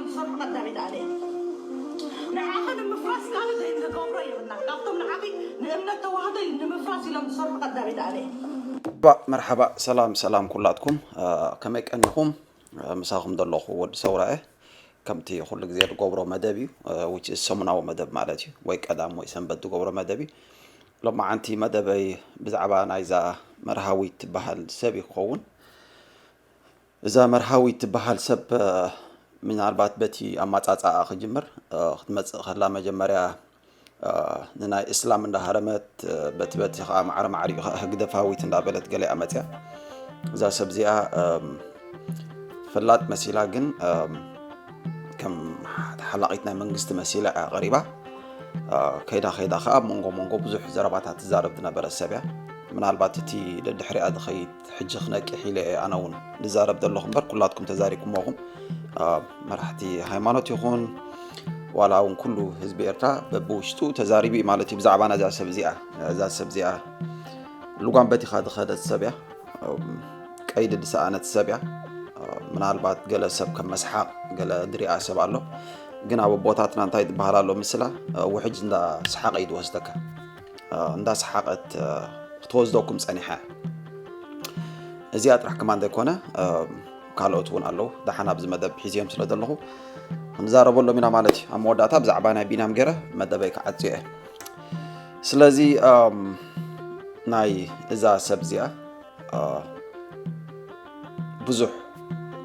ዝሰርሑ ቀዳመይቲ ኣነ እየ። ንዓኺ ንምፍራስ ከኣ ዘይንገብሮ የብልና። ካብቶም ንዓኺ ንእምነት ተዋህዶ ንምፍራስ ኢሎም ዝሰርሑ ቀዳመይቲ ኣነ እየ። መርሓባ፣ መርሓባ፣ ሰላም ሰላም ኩላትኩም፣ ከመይ ቀኒኹም? ምሳኹም ዘለኹ ወዲ ሰውራ እየ። ከምቲ ኩሉ ግዜ ዝገብሮ መደብ እዩ፣ which is ሰሙናዊ መደብ ማለት እዩ፣ ወይ ቀዳም ወይ ሰንበት ዝገብሮ መደብ እዩ። ሎማዓንቲ መደበይ ብዛዕባ ናይዛ መርሃዊት ትበሃል ሰብ እዩ ክኸውን። እዛ መርሃዊት ትበሃል ሰብ፣ ምናልባት በቲ ኣማጻጽኣ ክጅምር፣ ክትመጽእ ከላ መጀመርያ ንናይ እስላም እንዳሃረመት፣ በቲ በቲ ከዓ ማዕረ ማዕሪኡ ከዓ ህግደፋዊት እንዳበለት ገሊኣ መፅያ። እዛ ሰብ እዚኣ ፈላጥ መሲላ፣ ግን ከም ተሓላቒት ናይ መንግስቲ መሲላ እያ ቀሪባ። ከይዳ ከይዳ ከዓ ኣብ መንጎ መንጎ ብዙሕ ዘረባታት ትዛረብ ዝነበረት ሰብ እያ። ምናልባት እቲ ደድሕሪኣ ዝኸይድ ሕጂ ክነቅሕ ኢለ እየ ኣነ እውን ዝዛረብ ዘለኹ እምበር፣ ኩላትኩም ተዛሪብኩሞ ኢኹም። መራሕቲ ሃይማኖት ይኹን ዋላ እውን ኩሉ ህዝቢ ኤርትራ በብውሽጡ ተዛሪቡ እዩ ማለት እዩ ብዛዕባ ናዛ ሰብ እዚኣ። እዛ ሰብ እዚኣ ልጓም በቲኻ ዝኸደት ሰብ እያ። ቀይዲ ዝሰኣነት ሰብ እያ። ምናልባት ገለ ሰብ ከም መስሓቕ ገለ ዝሪኣ ሰብ ኣሎ። ግን ኣብ ኣቦታትና እንታይ ዝበሃል ኣሎ ምስላ፣ ውሕጅ እንዳ ሰሓቐ እዩ ዝወስደካ። እንዳ ሰሓቐት ክትወስደኩም ጸኒሓ እያ። እዚኣ ጥራሕ ከማን ዘይኮነ፣ ካልኦት እውን ኣለዉ። ደሓን ኣብዚ መደብ ሒዝዮም ስለ ዘለኹ ክንዛረበሎም ኢና ማለት እዩ። ኣብ መወዳእታ ብዛዕባ ናይ ቢናም ገይረ መደበይ ክዓጽዮ እየ። ስለዚ ናይ እዛ ሰብ እዚኣ ብዙሕ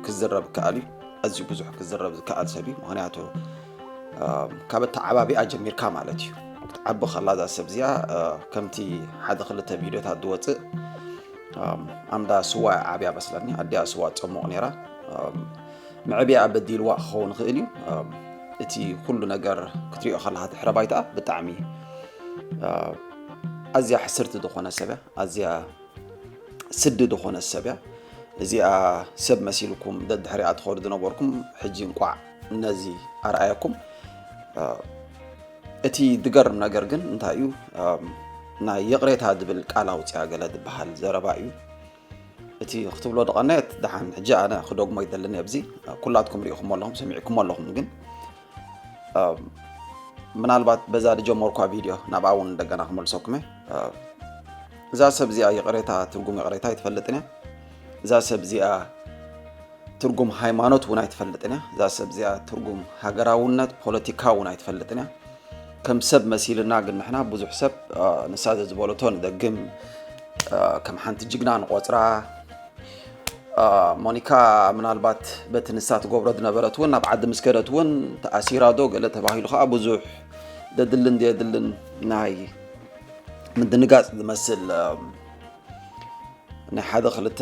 ክዝረብ ይከኣል እዩ። ኣዝዩ ብዙሕ ክዝረብ ዝከኣል ሰብ እዩ። ምኽንያቱ ካብ ኣተዓባቢኣ ጀሚርካ ማለት እዩ። ክትዓቢ ከላ እዛ ሰብ እዚኣ ከምቲ ሓደ ክልተ ቪድዮታት ዝወፅእ ኣምዳ ስዋ ዓብያ መስለኒ፣ ኣዲኣ ስዋ ትፀሙቕ ነይራ። መዕቢኣ በዲልዋ ክኸውን ይኽእል እዩ። እቲ ኩሉ ነገር ክትሪኦ ከለካ ድሕረ ባይታ ብጣዕሚ ኣዝያ ሕስርቲ ዝኾነ ሰብ እያ። ኣዝያ ስዲ ዝኾነ ሰብ እያ። እዚኣ ሰብ መሲልኩም ደድሕሪኣ ትኸዱ ዝነበርኩም ሕጂ እንቋዕ ነዚ ኣርኣየኩም። እቲ ዝገርም ነገር ግን እንታይ እዩ፣ ናይ ይቕሬታ ዝብል ቃል ኣውፅያ ገለ ዝበሃል ዘረባ እዩ። እቲ ክትብሎ ዝቐነየት ደሓን ሕጂ ኣነ ክደግሞ ይደልን ኣብዚ ኩላትኩም ሪኢኹሞ ኣለኹም፣ ሰሚዕኩሞ ኣለኹም። ግን ምናልባት በዛ ዝጀመርኳ ቪድዮ ናብኣ እውን እንደገና ክመልሰኩም እየ። እዛ ሰብ እዚኣ ይቕሬታ፣ ትርጉም ይቕሬታ ኣይትፈልጥን እያ። እዛ ሰብ እዚኣ ትርጉም ሃይማኖት እውን ኣይትፈልጥን እያ። እዛ ሰብ እዚኣ ትርጉም ሃገራውነት፣ ፖለቲካ እውን ኣይትፈልጥን እያ። ከም ሰብ መሲልና ግን ንሕና ብዙሕ ሰብ ንሳ ዘዝበለቶ ንደግም፣ ከም ሓንቲ ጅግና ንቆፅራ። ሞኒካ ምናልባት በቲ ንሳ ትገብሮ ዝነበረት እውን ናብ ዓዲ ምስ ከደት እውን ተኣሲራ ዶ ገለ ተባሂሉ ከዓ ብዙሕ ዘድልን ዘየድልን ናይ ምድንጋፅ ዝመስል ናይ ሓደ ክልተ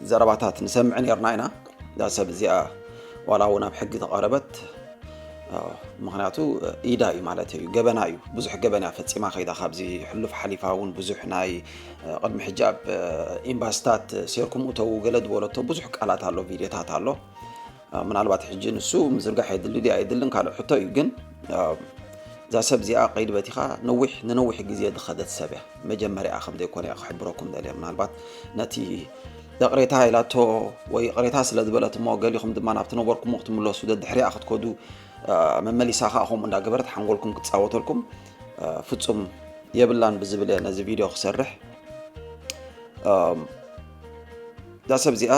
ዘረባታት ንሰምዕ ነርና ኢና። እዛ ሰብ እዚኣ ዋላ እውን ኣብ ሕጊ ተቐረበት፣ ምክንያቱ ኢዳ እዩ ማለት እዩ፣ ገበና እዩ፣ ብዙሕ ገበን እያ ፈፂማ ከይዳ። ካብዚ ሕሉፍ ሓሊፋ እውን ብዙሕ ናይ ቅድሚ ሕጂ ኣብ ኤምባስታት ሴርኩም እተዉ ገለ ዝበለቶ ብዙሕ ቃላት ኣሎ፣ ቪድዮታት ኣሎ። ምናልባት ሕጂ ንሱ ምዝርጋሕ የድሊ ድያ ኣይድልን ካልእ ሕቶ እዩ። ግን እዛ ሰብ እዚኣ ቀይዲ በቲኻ ነዊሕ ንነዊሕ ግዜ ዝኸደት ሰብ እያ። መጀመሪያ ከም ዘይኮነ እያ ክሕብረኩም ደልየ። ምናልባት ነቲ ይቕሬታ ኢላቶ ወይ ይቕሬታ ስለ ዝበለት እሞ ገሊኹም ድማ ናብቲ ነበርኩሞ ክትምለሱ ደድሕሪኣ ክትከዱ፣ መመሊሳ ከዓ ከምኡ እንዳገበረት ሓንጎልኩም ክትፃወተልኩም ፍፁም የብላን ብዝብል እየ ነዚ ቪድዮ ክሰርሕ። እዛ ሰብ እዚኣ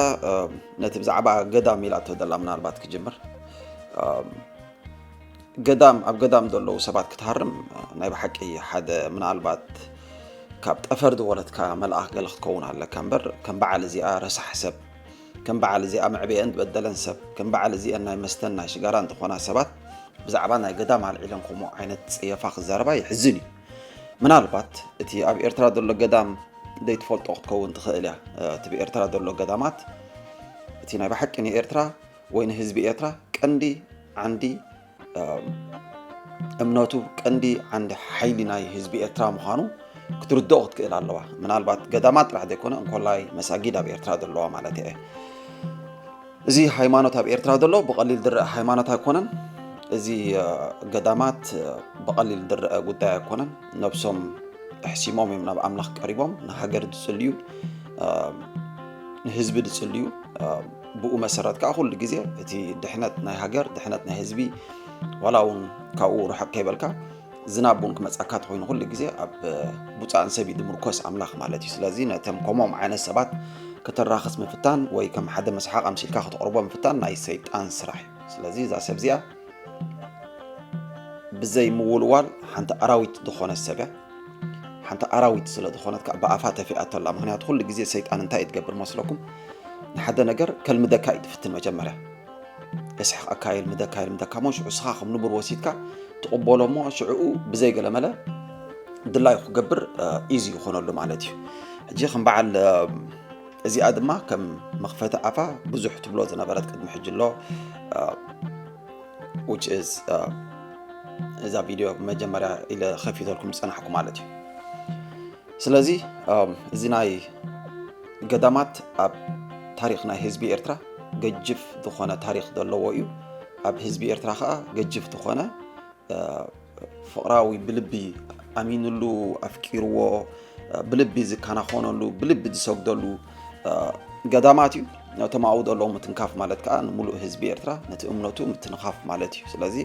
ነቲ ብዛዕባ ገዳም ኢላቶ ዘላ ምናልባት ክጅምር። ገዳም፣ ኣብ ገዳም ዘለዉ ሰባት ክትሃርም ናይ ብሓቂ ሓደ ምናልባት ካብ ጠፈር ዝወረድካ መልኣኽ ገለ ክትከውን ኣለካ እምበር ከም በዓል እዚኣ ረሳሕ ሰብ፣ ከም በዓል እዚኣ መዕበየን ዝበደለን ሰብ፣ ከም በዓል እዚአን ናይ መስተን ናይ ሽጋራን ዝኾና ሰባት ብዛዕባ ናይ ገዳም ኣልዒለን ከምኡ ዓይነት ፀየፋ ክዛረባ የሕዝን እዩ። ምናልባት እቲ ኣብ ኤርትራ ዘሎ ገዳም ዘይትፈልጦ ክትከውን ትኽእል እያ። እቲ ብኤርትራ ዘሎ ገዳማት እቲ ናይ ብሓቂ ንኤርትራ ወይ ንህዝቢ ኤርትራ ቀንዲ ዓንዲ እምነቱ፣ ቀንዲ ዓንዲ ሓይሊ ናይ ህዝቢ ኤርትራ ምዃኑ ክትርድኦ ክትክእል ኣለዋ። ምናልባት ገዳማት ጥራሕ ዘይኮነ እንኮላይ መሳጊድ ኣብ ኤርትራ ዘለዋ ማለት እየ። እዚ ሃይማኖት ኣብ ኤርትራ ዘሎ ብቐሊል ዝረአ ሃይማኖት ኣይኮነን። እዚ ገዳማት ብቐሊል ዝረአ ጉዳይ ኣይኮነን። ነብሶም ኣሕሲሞም እዮም ናብ ኣምላኽ ቀሪቦም፣ ንሃገር ዝጽልዩ፣ ንህዝቢ ዝጽልዩ፣ ብኡ መሰረት ከዓ ኩሉ ግዜ እቲ ድሕነት ናይ ሃገር፣ ድሕነት ናይ ህዝቢ፣ ዋላ እውን ካብኡ ርሕቕ ከይበልካ ዝናብ እውን ክመጻካ ተኮይኑ ኩሉ ግዜ ኣብ ቡፃእን ሰብ እዩ ድምርኮስ ኣምላኽ ማለት እዩ። ስለዚ ነቶም ከምኦም ዓይነት ሰባት ከተራኽስ ምፍታን ወይ ከም ሓደ መስሓቕ ኣምሲልካ ከተቕርቦ ምፍታን ናይ ሰይጣን ስራሕ እዩ። ስለዚ እዛ ሰብ እዚኣ ብዘይ ምውልዋል ሓንቲ ኣራዊት ዝኾነት ሰብ እያ። ሓንቲ ኣራዊት ስለ ዝኾነት ከዓ ብኣፋ ተፊኣቶ ኣላ። ምክንያቱ ኩሉ ግዜ ሰይጣን እንታይ እዩ ትገብር መስለኩም? ንሓደ ነገር ከልምደካ እዩ ትፍትን መጀመርያ። የስሕቐካ፣ የልምደካ፣ የልምደካ እሞ ሽዑ እስኻ ከም ንቡር ወሲድካ ትቕበሎ እሞ ሽዕኡ ብዘይ ገለመለ ድላዩ ክገብር ኢዚ ይኾነሉ ማለት እዩ። ሕጂ ከም በዓል እዚኣ ድማ ከም መኽፈቲ ኣፋ ብዙሕ ትብሎ ዝነበረት ቅድሚ ሕጂ ኣሎ። Which is እዛ ቪድዮ መጀመርያ ኢለ ከፊተልኩም ዝፀናሕኩ ማለት እዩ። ስለዚ እዚ ናይ ገዳማት ኣብ ታሪክ ናይ ህዝቢ ኤርትራ ገጅፍ ዝኾነ ታሪክ ዘለዎ እዩ። ኣብ ህዝቢ ኤርትራ ከዓ ገጅፍ ዝኾነ ፍቕራዊ ብልቢ ኣሚንሉ ኣፍቂርዎ ብልቢ ዝከናኾነሉ ብልቢ ዝሰግደሉ ገዳማት እዩ። ነቶም ኣብኡ ዘለዉ ምትንካፍ ማለት ከዓ ንሙሉእ ህዝቢ ኤርትራ ነቲ እምነቱ ምትንኻፍ ማለት እዩ። ስለዚ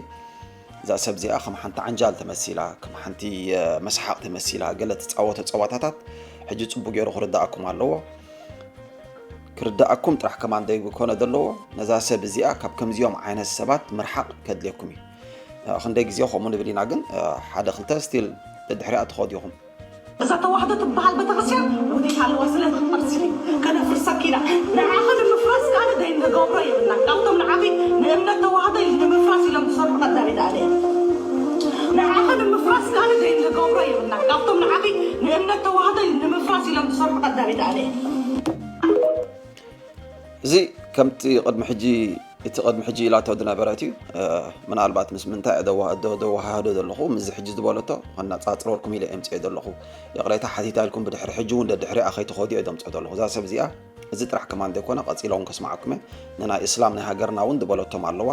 እዛ ሰብ እዚኣ ከም ሓንቲ ዓንጃል ተመሲላ፣ ከም ሓንቲ መስሓቕ ተመሲላ ገለ ትፃወቶ ፀዋታታት ሕጂ ፅቡቅ ገይሩ ክርዳኣኩም ኣለዎ። ክርዳኣኩም ጥራሕ ከማን ዘይኮነ ዘለዎ ነዛ ሰብ እዚኣ ካብ ከምዚኦም ዓይነት ሰባት ምርሓቕ ከድልየኩም እዩ። ክንደይ ግዜ ከምኡ ንብል ኢና፣ ግን ሓደ ክልተ ስቲል ደድሕሪኣ ትኸዱ ኢኹም። እዛ ተዋህዶ ትበሃል ቤተክርስትያን ውዲት ኣለዋ ስለ ትቕርሲ ከነፍርሰኪ ኢና። ንዓኺ ንምፍራስ ከኣ ደይ ንገብሮ የብልና። ካብቶም ንዓኺ ንእምነት ተዋህዶ ንምፍራስ ኢሎም ዝሰርሑ ቀዳሚት ኣነ እየ። ንዓኺ ንምፍራስ ከኣ ደይ ንገብሮ የብልና። ካብቶም ንዓኺ ንእምነት ተዋህዶ ንምፍራስ ኢሎም ዝሰርሑ ቀዳሚት ኣነ እየ። እዚ ከምቲ ቅድሚ ሕጂ እቲ ቅድሚ ሕጂ ኢላቶ ዝነበረት እዩ። ምናልባት ምስ ምንታይ እየ ደዋ- ደ- ደወሃህዶ ዘለኹ ምስዚ ሕጂ ዝበለቶ ከነጻጽረልኩም ኢለ እምፅኦ ዘለኹ። ይቕሬታ ሓቲታ ኢልኩም ብድሕሪ ሕጂ እውን ደድሕሪኣ ከይትኸዱ እየ ደምፅኦ ዘለኹ። እዛ ሰብ እዚኣ እዚ ጥራሕ ከማን ዘይኮነ ቀፂለ እውን ከስማዓኩም እየ። ንናይ እስላም ናይ ሃገርና እውን ዝበለቶም ኣለዋ።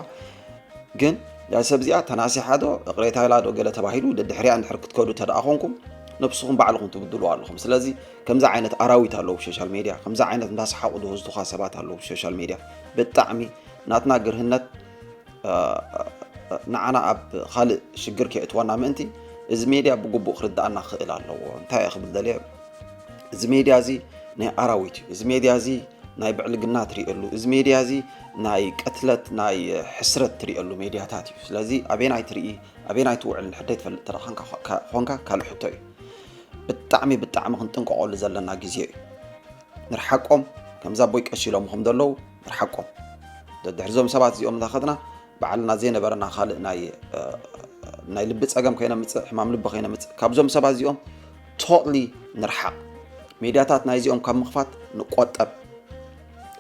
ግን እዛ ሰብ እዚኣ ተናሲሓ ዶ ይቕሬታ ኢላ ዶ ገለ ተባሂሉ ደድሕሪኣ እንድሕር ክትከዱ ተደኣ ኮንኩም ነብስኹም ባዕልኹም ትብድሉ ኣለኹም። ስለዚ ከምዚ ዓይነት ኣራዊት ኣለዉ ብሶሻል ሜድያ፣ ከምዚ ዓይነት እንዳሰሓቑ ዝወስዱኻ ሰባት ኣለዉ ብሶሻል ሜድያ። ብጣዕሚ ናትና ግርህነት ንዓና ኣብ ካልእ ሽግር ከየእትወና ምእንቲ እዚ ሜድያ ብግቡእ ክርድኣና ክኽእል ኣለዎ። እንታይ እየ ክብል ደልየ? እዚ ሜድያ እዚ ናይ ኣራዊት እዩ። እዚ ሜድያ እዚ ናይ ብዕልግና ትርእየሉ፣ እዚ ሜድያ እዚ ናይ ቅትለት ናይ ሕስረት ትርእየሉ ሜድያታት እዩ። ስለዚ ኣበየናይ ትርኢ ኣበየናይ ትውዕል እንድሕር ዘይትፈልጥ እንተ ኾንካ ካልእ ሕቶ እዩ። ብጣዕሚ ብጣዕሚ ክንጥንቀቐሉ ዘለና ግዜ እዩ። ንርሓቆም ከምዛ ኣቦይ ቀሺሎምኹም ዘለዉ ንርሓቆም። ደድሕሪ እዞም ሰባት እዚኦም እንዳኸድና ባዕልና ዘይነበረና ካልእ ናይ ናይ ልቢ ፀገም ከይነምፅእ ሕማም ልቢ ከይነምፅእ ካብዞም ሰባት እዚኦም ቶትሊ ንርሓቕ። ሜድያታት ናይዚኦም ካብ ምኽፋት ንቆጠብ።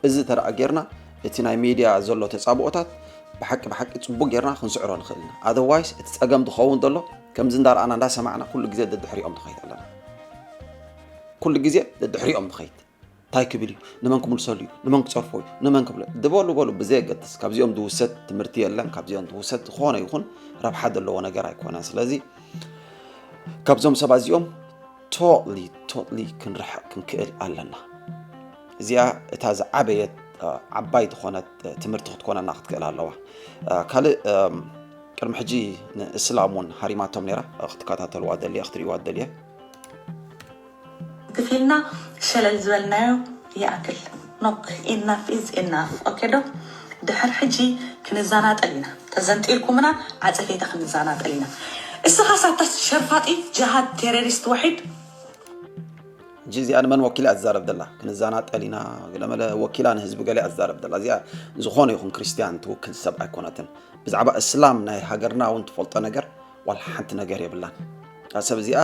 እዚ ተደኣ ጌርና እቲ ናይ ሜድያ ዘሎ ተፃብኦታት ብሓቂ ብሓቂ ፅቡቅ ጌርና ክንስዕሮ ንኽእል ኢና። ኣዘርዋይስ እቲ ፀገም ዝኸውን ዘሎ ከምዚ እንዳረኣና እንዳሰማዕና ኩሉ ግዜ ደድሕሪኦም ንኸይድ ኣለና። ኩሉ ግዜ ደድሕሪኦም ንኸይድ እንታይ ክብል እዩ ንመን ክምልሰሉ እዩ ንመን ክፀርፎ እዩ ንመን ክብሎ ዝበሉ በሉ ብዘየገድስ ካብዚኦም ዝውሰድ ትምህርቲ የለን። ካብዚኦም ዝውሰድ ዝኾነ ይኹን ረብሓ ዘለዎ ነገር ኣይኮነን። ስለዚ ካብዞም ሰባት እዚኦም ቶትሊ ቶትሊ ክንርሕቕ ክንክእል ኣለና። እዚኣ እታ ዝዓበየት ዓባይ ዝኾነት ትምህርቲ ክትኮነና ክትክእል ኣለዋ። ካልእ ቅድሚ ሕጂ ንእስላም እውን ሃሪማቶም ነይራ ክትከታተልዋ ደልየ ክትርእይዋ ደልየ። ግፊልና ሸለል ዝበልናዮ ይኣክል ኖክ ኢናፍ ኢዝ ኢናፍ ኦኬ ዶ ድሕር ሕጂ ክንዛናጠል ኢና ተዘንጢልኩምና ዓፀፌታ ክንዛናጠል ኢና እስኻ ሳታ ሸርፋጢ ጀሃድ ቴሮሪስት ወሒድ ሕጂ እዚኣ ንመን ወኪላ እያ ትዛረብ ዘላ? ክንዛናጠል ኢና ገለመለ ወኪላ ንህዝቢ ገለ እያ ትዛረብ ዘላ። እዚኣ ዝኾነ ይኹን ክርስትያን ትውክል ሰብ ኣይኮነትን። ብዛዕባ እስላም ናይ ሃገርና እውን ትፈልጦ ነገር ዋላ ሓንቲ ነገር የብላን። እዛ ሰብ እዚኣ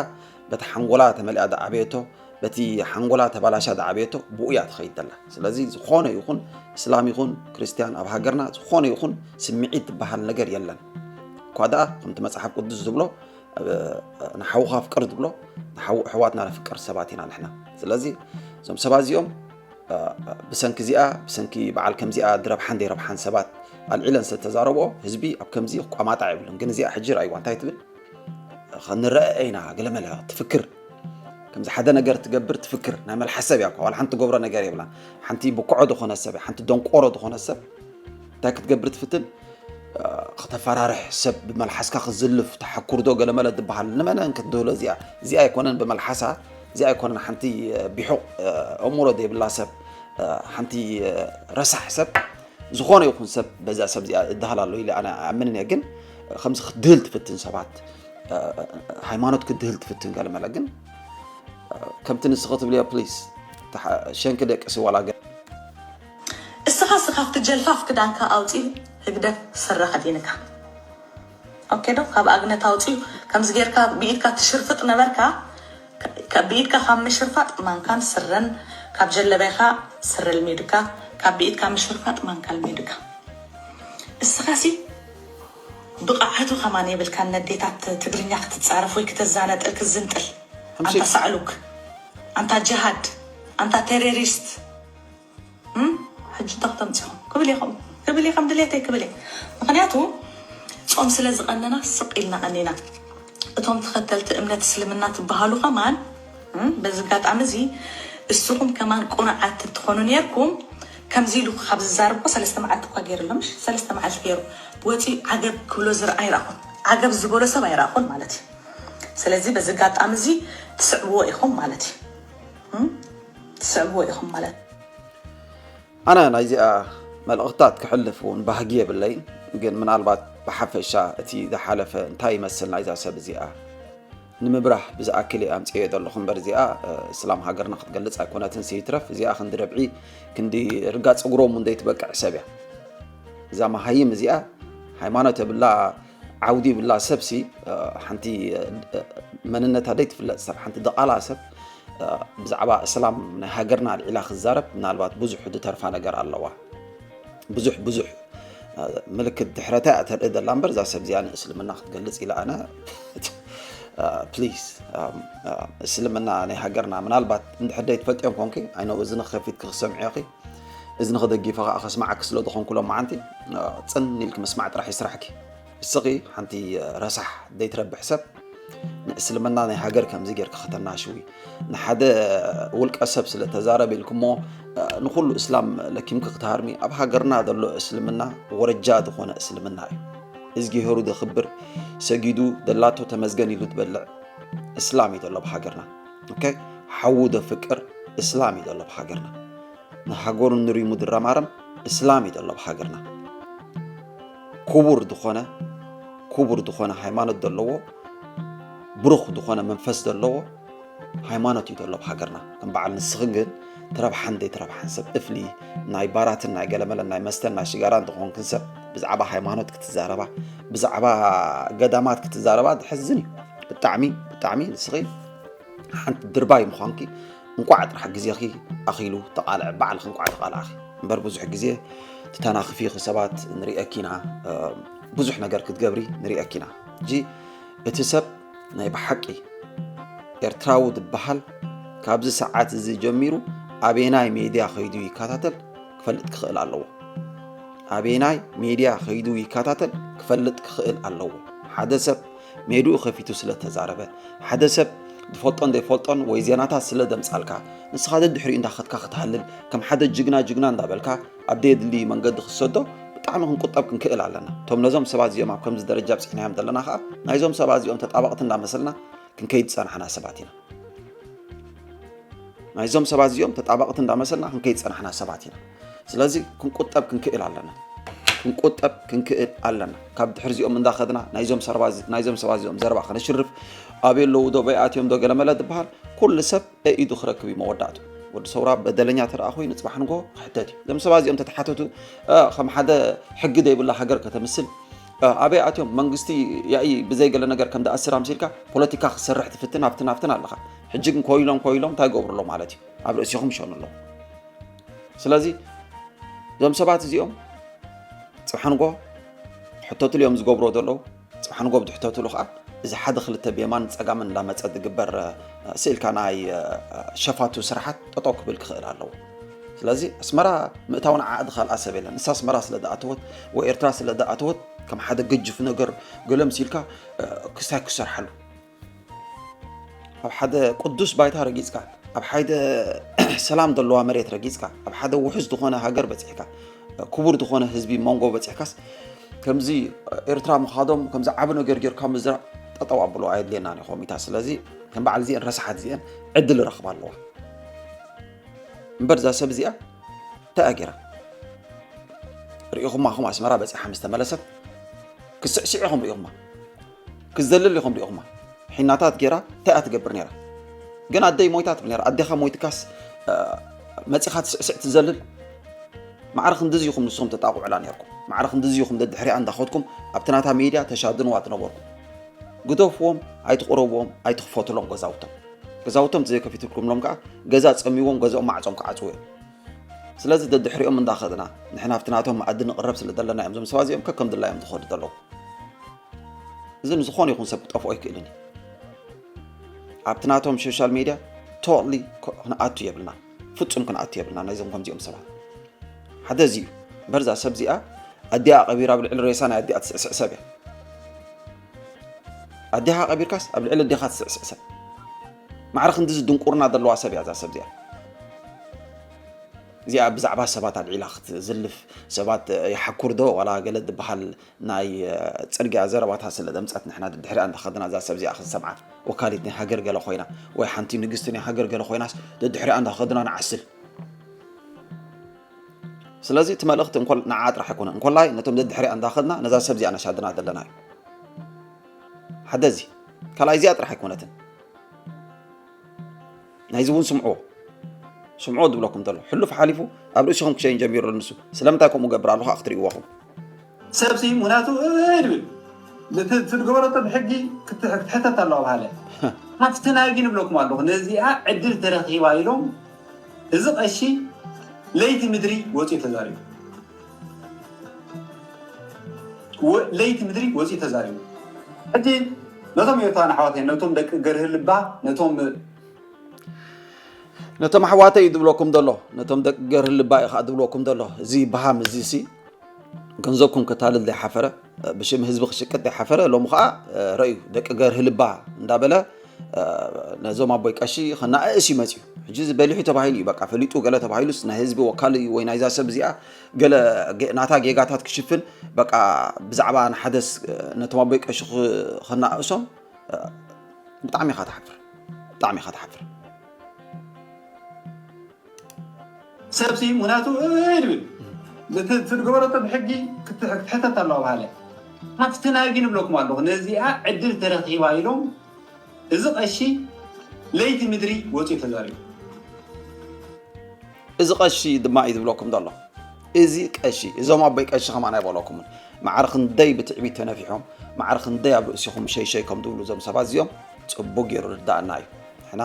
በቲ ሓንጎላ ተመሊኣ ዝዓበየቶ በቲ ሓንጎላ ተባላሻ ዝዓበየቶ ብኡ እያ ትኸይድ ዘላ። ስለዚ ዝኾነ ይኹን እስላም ይኹን ክርስትያን ኣብ ሃገርና ዝኾነ ይኹን ስምዒት ዝበሃል ነገር የለን። እኳ ደኣ ከምቲ መፅሓፍ ቅዱስ ዝብሎ ንሓውኻ ኣፍቅር ዝብሎ ንሓው ኣሕዋትና ነፍቅር ሰባት ኢና ንሕና። ስለዚ እዞም ሰባት እዚኦም ብሰንኪ እዚኣ ብሰንኪ በዓል ከምዚኣ ዝረብሓን ዘይረብሓን ሰባት ኣልዒለን ስለተዛረብኦ ህዝቢ ኣብ ከምዚ ክቋማጣዕ የብሉን። ግን እዚኣ ሕጂ ርኣይዋ እንታይ ትብል ንረአ ኢና ገለመለ ትፍክር ከምዚ ሓደ ነገር ትገብር ትፍክር ናይ መልሓስ ሰብ እያ እኮ። ዋላ ሓንቲ ትገብሮ ነገር የብላን። ሓንቲ ብኩዖ ዝኾነ ሰብ፣ ሓንቲ ደንቆሮ ዝኾነ ሰብ እንታይ ክትገብር ትፍትን? እ፣ ከተፈራርሕ ሰብ፣ ብመልሓስካ ክዝልፍ፣ ተሓኩርዶ ገለመለ ትበሃል። ንመነን ክትድህሎ እዚኣ? እዚኣ ኣይኮነን ብመልሓሳ፣ እዚኣ ኣይኮነን ሓንቲ፣ እ፣ ቢሑቕ፣ እ፣ ኣእምሮ ዘይብላ ሰብ፣ እ፣ ሓንቲ፣ እ፣ ረሳሕ ሰብ። ዝኾነ ይኹን ሰብ በዛ ሰብ እዚኣ እድሃል ኣሎ ኢለ ኣነ ኣምንን እየ። ግን ከምዚ ክትድህል ትፍትን ሰባት፣ እ፣ ሃይማኖት ክትድህል ትፍትን ገለመለ ግን ከምቲ ንስኺ ትብልዮ ፕሊስ ሸንኪ ደቅሲ ዋላ ገ- እስኻ እስኻ ኣብቲ ጀልፋፍ ክዳንካ ኣውፂ ህግደፍ ስረ ከዲንካ ኦኬ ዶ ካብ ኣግነት ኣውፂ ከምዚ ጌርካ ብኢድካ ትሽርፍጥ ነበርካ። ከ- ብኢድካ ካብ ምሽርፋጥ ማንካን ስረን ካብ ጀለበይካ ስረ ልሚድካ ካብ ብኢድካ ምሽርፋጥ ማንካ ልሚድካ እስኻሲ ብቕዓቱ ከማን የብልካን ነዴታት ትግርኛ ክትፃረፍ ወይ ክተዛነጥል ክዝንጥል ኣንታ ሳዕሉክ ኣንታ ጀሃድ ኣንታ ቴሮሪስት እም? ሕጂ እንተ ክተምፅኹም ክብል ኢኹም ክብል ኢኹም ድሌተይ ክብል እየ ምክንያቱ ፆም ስለ ዝቐነና ስቕ ኢልና ቀኒና እቶም ተኸተልቲ እምነት እስልምና ትበሃሉ ከማን እም? በዚ ኣጋጣሚ እዚ እስኹም ከማን ቁኑዓት ትኾኑ ነርኩም ከምዚ ኢሉ ካብ ዝዛረብ እኮ ሰለስተ መዓልቲ እኳ ገይሩ ኣሎ ምሽ ሰለስተ መዓልቲ ገይሩ ወፂ ዓገብ ክብሎ ዝረኣ ኣይረኣኹን ዓገብ ዝበሎ ሰብ ኣይረኣኹን ማለት እዩ ስለዚ በዚ ኣጋጣሚ እዚ ትስዕብዎ ኢኹም ማለት እዩ ትስዕብዎ ኢኹም ማለት ኣነ ናይዚኣ መልእኽታት ክሕልፍ እውን ባህጊ የብለይን። ግን ምናልባት ብሓፈሻ እቲ ዝሓለፈ እንታይ ይመስል ናይዛ ሰብ እዚኣ ንምብራህ ብዝኣክል እየ ኣምፅኤ ዘለኹ እምበር እዚኣ እስላም ሃገርና ክትገልፅ ኣይኮነትን ስይትረፍ እዚኣ ክንዲ ረብዒ ክንዲ ርጋ ፀጉሮም እውን ዘይትበቅዕ ሰብ እያ። እዛ መሃይም እዚኣ ሃይማኖት የብላ ዓውዲ ይብላ ሰብሲ ሓንቲ መንነታ ደይትፍለጥ ሰብ ሓንቲ ደቓላ ሰብ ብዛዕባ እስላም ናይ ሃገርና ኣልዒላ ክዛረብ ምናልባት ብዙሕ ዝተርፋ ነገር ኣለዋ ብዙሕ ብዙሕ ምልክት ድሕረታ እያ ተርኢ ዘላ እምበር እዛ ሰብ እዚኣ ንእስልምና ክትገልፅ ኢላ ኣነ ፕሊስ እስልምና ናይ ሃገርና ምናልባት እንድሕር ደይትፈልጥዮም ኮንኪ ኣይነው እዝኒ ከፊትኪ ክሰምዕዮኺ እዝኒ ክደጊፈ ከዓ ከስማዓኪ ስለ ዝኾንኩ ሎማዓንቲ ፅን ኢልኪ ምስማዕ ጥራሕ ይስራሕኪ እስኺ ሓንቲ ረሳሕ ዘይትረብሕ ሰብ ንእስልምና ናይ ሃገር ከምዚ ጌርኪ ከተናሽዊ ንሓደ ውልቀ ሰብ ስለ ተዛረበ ኢልክሞ ንኩሉ እስላም ለኪምኪ ክትሃርሚ ኣብ ሃገርና ዘሎ እስልምና ወረጃ ዝኾነ እስልምና እዩ እዝጊሄሩ ዘኽብር ሰጊዱ ደላቶ ተመስገን ኢሉ ዝበልዕ እስላም እዩ ዘሎ ብሃገርና ሓዉ ዘፍቅር እስላም እዩ ዘሎ ብሃገርና ንሃገሩ ንሪሙ ዝረማረም እስላም እዩ ዘሎ ብሃገርና ክቡር ዝኾነ ክቡር ዝኾነ ሃይማኖት ዘለዎ ብሩኽ ዝኾነ መንፈስ ዘለዎ ሃይማኖት እዩ ዘሎ ብሃገርና ከም በዓል ንስኽን ግን ትረብሓን ዘይትረብሓን ሰብ እፍሊ ናይ ባራትን ናይ ገለመለን ናይ መስተን ናይ ሽጋራን ዝኾንክን ሰብ ብዛዕባ ሃይማኖት ክትዛረባ ብዛዕባ ገዳማት ክትዛረባ ዝሕዝን እዩ ብጣዕሚ ብጣዕሚ ንስኺ ሓንቲ ድርባይ ምዃንኪ እንቋዕ ጥራሕ ግዜኺ ኣኺሉ ተቓልዐ ባዕልኺ እንቋዕ ተቓልዓኺ እምበር ብዙሕ ግዜ ትተናኽፊ ሰባት ንሪአኪና ብዙሕ ነገር ክትገብሪ ንሪአኪና ሕጂ እቲ ሰብ ናይ ብሓቂ ኤርትራዊ ዝበሃል ካብዚ ሰዓት እዚ ጀሚሩ ኣበየናይ ሜድያ ከይዱ ይከታተል ክፈልጥ ክኽእል ኣለዎ ኣበየናይ ሜድያ ከይዱ ይከታተል ክፈልጥ ክኽእል ኣለዎ ሓደ ሰብ ሜድኡ ከፊቱ ስለ ተዛረበ ሓደ ሰብ ዝፈልጦን ዘይፈልጦን ወይ ዜናታት ስለ ዘምጻልካ ንስኻ ደድሕሪኡ እንዳኸድካ ክትሃልል ከም ሓደ ጅግና ጅግና እንዳበልካ ኣብ ደየድሊ መንገዲ ክትሰዶ ብጣዕሚ ክንቁጠብ ክንክእል ኣለና እቶም ነዞም ሰባት እዚኦም ኣብ ከምዚ ደረጃ ኣብፅሕናዮም ዘለና ከዓ ናይዞም ሰባት እዚኦም ተጣበቕቲ እንዳመሰልና ክንከይድ ዝፀናሕና ሰባት ኢና ናይዞም ሰባት እዚኦም ተጣበቕቲ እንዳመሰልና ክንከይድ ዝፀናሕና ሰባት ኢና ስለዚ ክንቁጠብ ክንክእል ኣለና ክንቁጠብ ክንክእል ኣለና ካብ ድሕርዚኦም እንዳኸድና ናይዞም ሰባት እዚኦም ዘረባ ከነሽርፍ ኣበይ ኣለዉ ዶ በይኣትዮም ዶ ገለመለ ዝበሃል ኩሉ ሰብ ኢዱ ክረክብ እዩ መወዳእቱ ወዲ ሰውራ በደለኛ ተደኣ ኮይኑ ፅባሕ ንጎ ክሕተት እዩ እዞም ሰባት እዚኦም ተተሓተቱ ከም ሓደ ሕጊ ዘይብላ ሃገር ከተምስል ኣበይ ኣትዮም መንግስቲ ያኢ ብዘይ ገለ ነገር ከም ዝኣስር ኣምሲልካ ፖለቲካ ክሰርሕ ትፍትን ኣብትን ኣብትን ኣለኻ ሕጂ ግን ኮይሎም ኮይሎም እንታይ ገብሩ ኣሎ ማለት እዩ ኣብ ርእሲኹም ይሸኑ ኣለዉ ስለዚ እዞም ሰባት እዚኦም ፅባሕ ንጎ ሕተቱሉ እዮም ዝገብርዎ ዘለዉ ፅባሕ ንጎ ብትሕተቱሉ ከዓ እዚ ሓደ ክልተ ብየማን ፀጋምን እንዳመፀ ዝግበር ስእልካ ናይ ሸፋቱ ስራሓት ጠጠው ክብል ክኽእል ኣለዎ ስለዚ ኣስመራ ምእታውን ዓዓ ዝኸልኣ ሰብ የለን ንሳ ኣስመራ ስለ ዝኣተወት ወይ ኤርትራ ስለ ዝኣተወት ከም ሓደ ገጅፍ ነገር ገለ ምሲልካ ክስታይ ክሰርሓሉ ኣብ ሓደ ቅዱስ ባይታ ረጊጽካ፣ ኣብ ሓደ ሰላም ዘለዋ መሬት ረጊጽካ፣ ኣብ ሓደ ውሑስ ዝኾነ ሃገር በጺሕካ፣ ክቡር ዝኾነ ህዝቢ መንጎ በጺሕካስ፣ ከምዚ ኤርትራ ምኻዶም ከምዚ ዓቢ ነገር ጌርካ ምዝራብ ጠጠው ኣብሎ፣ ኣየድልየናን እዩ ኮሚታ። ስለዚ ከም በዓል እዚአን ረሳሓት እዚአን ዕድል ረኽባ ኣለዋ። እምበር እዛ ሰብ እዚኣ እንታይ እያ ጌራ? ርኢኹማ ኢኹም ኣስመራ በጺሓ ምስ ተመለሰት፣ ክስዕስዕ ኢኹም ርኢኹማ፣ ክዘልል ኢኹም ርኢኹማ። ሒናታት ጌራ እንታይ እያ ትገብር ነይራ? ግን ኣደይ ሞይታ ትብል ነይራ። ኣዴኻ ሞይትካስ፣ እ፣ መጺኻ ትስዕስዕ ትዘልል? ማዕረ ክንድዚ ኢኹም ንስኹም ተጣቕዑላ ነይርኩም። ማዕረ ክንድዚ ኢኹም ደድሕሪኣ እንዳኸድኩም ኣብቲ ናታ ሜድያ ተሻድንዋ ትነበርኩም። ግደፍዎም፣ ኣይትቕረብዎም፣ ኣይትኽፈቱሎም ገዛውቶም። ገዛውቶም ዘይከፊትልኩምሎም ከኣ ገዛ ጸሚዎም ገዛኦም ማዕጾም ክዓጽዉ እዮም። ስለዚ ደድሕሪኦም እንዳኸድና ንሕና ኣብቲ ናቶም መኣዲ ንቕረብ ስለ ዘለና እዮም እዞም ሰባት እዚኦም ከከም ድላዮም ዝኸዱ ዘለዉ። እዚ ንዝኾነ ይኹን ሰብ ክጠፍኦ ኣይክእልን እዩ። ኣብቲ ናቶም ሶሻል ሜድያ ቶትሊ ክንኣቱ የብልና፣ ፍጹም ክንኣቱ የብልና ናይዞም ከምዚኦም ሰባት። ሓደ እዚ እዩ። እምበር እዛ ሰብ እዚኣ ኣዲኣ ቀቢራ ኣብ ልዕሊ ሬሳ ናይ ኣዲኣ ትስዕስዕ ሰብ እያ። ኣዴኻ ቀቢርካስ ኣብ ልዕሊ ኣዴኻ ትስዕስዕ ሰብ። ማዕረ ክንድዚ ድንቁርና ዘለዋ ሰብ እያ እዛ ሰብ እዚኣ። እዚኣ ብዛዕባ ሰባት ኣልዒላ ክትዝልፍ፣ ሰባት ይሓኩር ዶ ዋላ ገለ ዝበሃል ናይ፣ እ፣ ጽርግያ ዘረባታት ስለ ዘምጸት ንሕና ድድሕሪኣ እንዳኸድና እዛ ሰብ እዚኣ ክንሰምዓ፣ ወካሊት ናይ ሃገር ገለ ኮይና ወይ ሓንቲ ንግስቲ ናይ ሃገር ገለ ኮይናስ ድድሕሪኣ እንዳኸድና ንዓስል። ስለዚ እቲ መልእኽቲ እንኮል ንዓ ጥራሕ ኣይኮነን፣ እንኮላይ ነቶም ደድሕሪኣ እንዳኸድና ነዛ ሰብ እዚኣ ነሻድና ዘለና እዩ። ሓደ እዚ። ካልኣይ እዚኣ ጥራሕ ኣይኮነትን። ናይዚ እውን ስምዕዎ። ስምዕዎ ዝብለኩም ዘሎ። ሕሉፍ ሓሊፉ ኣብ ርእሲኹም ክሸይን ጀሚሩ ኣሎ ንሱ። ስለምንታይ ከምኡ ገብር ኣለኹ ክትርእይዎ ኢኹም። ሰብሲ ሙናቱ እይ ድብል። እቲ እቲ ዝገበረቶ ብሕጊ ክት-፣ ክትሕተት ኣለዋ በሃለ። ሃፍትና ግን እብለኩም ኣለኹ። ነዚኣ ዕድል ተረኺባ ኢሎም እዚ ቀሺ ለይቲ ምድሪ ወፂኡ ተዛሪቡ። ወ-፣ ለይቲ ምድሪ ወፂኡ ተዛሪቡ። ሕጂ ነቶም ኤርትራውያን ኣሕዋተይ፣ ነቶም ደቂ ገርህ ልባ፣ ነቶም ነቶም ኣሕዋተይ እዩ ዝብለኩም ዘሎ፣ ነቶም ደቂ ገርህ ልባ እዩ ከዓ ዝብለኩም ዘሎ። እዚ በሃም እዚ ሲ ገንዘብኩም ከታልል ዘይሓፈረ፣ ብሽም ህዝቢ ክሽቅጥ ዘይሓፈረ፣ ሎሚ ከዓ ረእዩ ደቂ ገርህ ልባ እንዳበለ ነዞም ኣቦይ ቀሺ ከናእእስ እዩ መፅዩ። ሕጂ እዚ በሊሑ ተባሂሉ እዩ፣ በቃ ፈሊጡ ገለ ተባሂሉስ ናይ ህዝቢ ወካል እዩ ወይ ናይዛ ሰብ እዚኣ ገለ ጌ-፣ ናታ ጌጋታት ክሽፍን፣ በቃ ብዛዕባ ንሓደስ ነቶም ኣቦይ ቀሺ ክ-፣ ከናእሶም፣ ብጣዕሚ ኢኻ ትሓፍር፣ ብጣዕሚ ኢኻ ትሓፍር። ሰብሲ ሙናቱ እይ ድብል። እቲ እቲ ዝገበረቶ ብሕጊ ክት-፣ ክትሕተት ኣለዋ በሃለ። ሃፍትና ግን እብለኩም ኣለኹ፣ ነዚኣ ዕድል ተረኺባ ኢሎም እዚ ቀሺ ለይቲ ምድሪ ወፂኡ ተዛሪቡ። እዚ ቀሺ ድማ እዩ ዝብለኩም ዘሎ። እዚ ቀሺ፣ እዞም ኣቦይ ቀሺ ከማን ኣይበለኩምን። ማዕረ ክንደይ ብትዕቢት ተነፊሖም፣ ማዕረ ክንደይ ኣብ ርእሲኹም ሸይሸይ ከም ዝብሉ እዞም ሰባት እዚኦም ጽቡቕ ገይሩ ርዳእና እዩ። ንሕና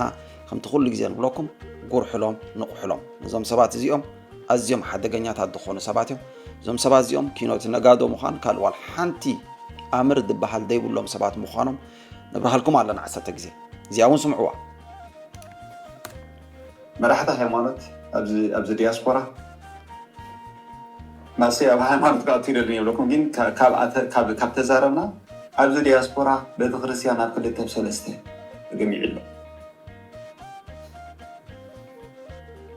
ከምቲ ኩሉ ግዜ ንብለኩም፣ ጉርሕሎም፣ ንቑሕሎም። እዞም ሰባት እዚኦም ኣዝዮም ሓደገኛታት ዝኾኑ ሰባት እዮም። እዞም ሰባት እዚኦም ኪኖት ነጋዶ ምዃን ካልእ ዋላ ሓንቲ ኣምር ዝበሃል ዘይብሎም ሰባት ምዃኖም ነብርሃልኩም ኣለና ዓሰርተ ግዜ። እዚኣ እውን ስምዕዋ። መራሕቲ ሃይማኖት ኣብዚ፣ ኣብዚ ዲያስፖራ ናሰይ ኣብ ሃይማኖት ክኣቱ ይደልን የብለኩም፣ ግን ካ-፣ ካብ ኣተ-፣ ካብ፣ ካብ ተዛረብና ኣብዚ ዲያስፖራ ቤተክርስትያን ኣብ ክልተ ብሰለስተ ተገሚዑ ኣሎ።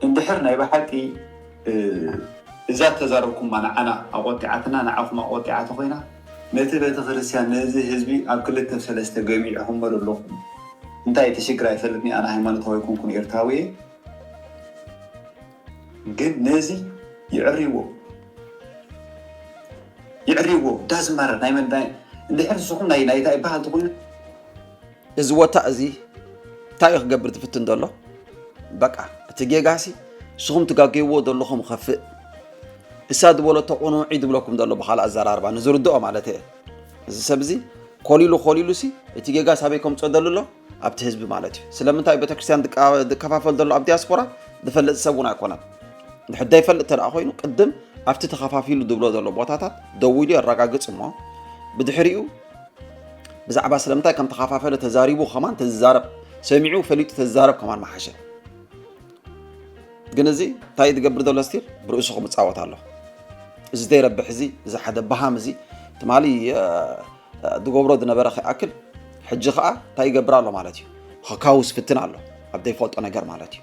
እንድሕር ናይ ብሓቂ፣ እ፣ እዛ ተዛረብኩማ ንዓና ኣቆጢዓትና፣ ንዓኹም ኣቆጢዓ ተኾይና፣ ነቲ ቤተክርስትያን፣ ነዚ ህዝቢ ኣብ ክልተ ብሰለስተ ገሚዕኹሞ ዘለኹም፣ እንታይ እቲ ሽግር ኣይፈልጥን እየ፣ ኣነ ሃይማኖታዊ ኣይኮንኩን፣ ኤርትራዊ እየ። ግን ነዚ ይዕርይዎ፣ ይዕርይዎ፣ ዳዝማረ ናይ መን፣ ናይ፣ እንድሕር ንስኹም ናይ፣ ናይ እንታይ ይበሃል ተኾይኑ፣ እዚ ወታእ እዚ እንታይ እዩ ክገብር ዝፍትን ዘሎ? በቃ፣ እቲ ጌጋሲ ንስኹም ትጋገይዎ ዘለኹም ኸፍእ። እሳ ዝበለቶ ቁኑዕ እዩ ዝብለኩም ዘሎ ብኻልእ ኣዘራርባ፣ ንዝርድኦ ማለት እየ። እዚ ሰብ እዚ ኮሊሉ ኮሊሉሲ፣ እቲ ጌጋ ሳበይ ከምፅኦ ደሊ ኣሎ? ኣብቲ ህዝቢ ማለት እዩ። ስለምንታይ ቤተክርስትያን ዝቃ-፣ ዝከፋፈል ዘሎ ኣብ ዲያስፖራ ዝፈልጥ ሰብ እውን ኣይኮነን። እንድሕር ዘይፈልጥ እንተ ደኣ ኮይኑ፣ ቅድም ኣብቲ ተኸፋፊሉ ዝብሎ ዘሎ ቦታታት ደዊሉ የረጋግጽ እሞ፣ ብድሕሪኡ ብዛዕባ ስለምንታይ ከም ተኸፋፈለ ተዛሪቡ ከማን ተዝዛረብ፣ ሰሚዑ ፈሊጡ ተዝዛረብ ከማን ምሓሸ። ግን እዚ እንታይ ዝገብር ዘሎ ስቲል ብርእሱ ክምጻወት ኣሎ። እዚ ዘይረብሕ እዚ፣ እዚ ሓደ በሃም እዚ ትማሊ፣ እ፣ እ፣ ዝገብሮ ዝነበረ ከይኣክል ሕጂ ኸኣ እንታይ ይገብር ኣሎ ማለት እዩ። ከካውስ ፍትን ኣሎ፣ ኣብ ዘይፈልጦ ነገር ማለት እዩ።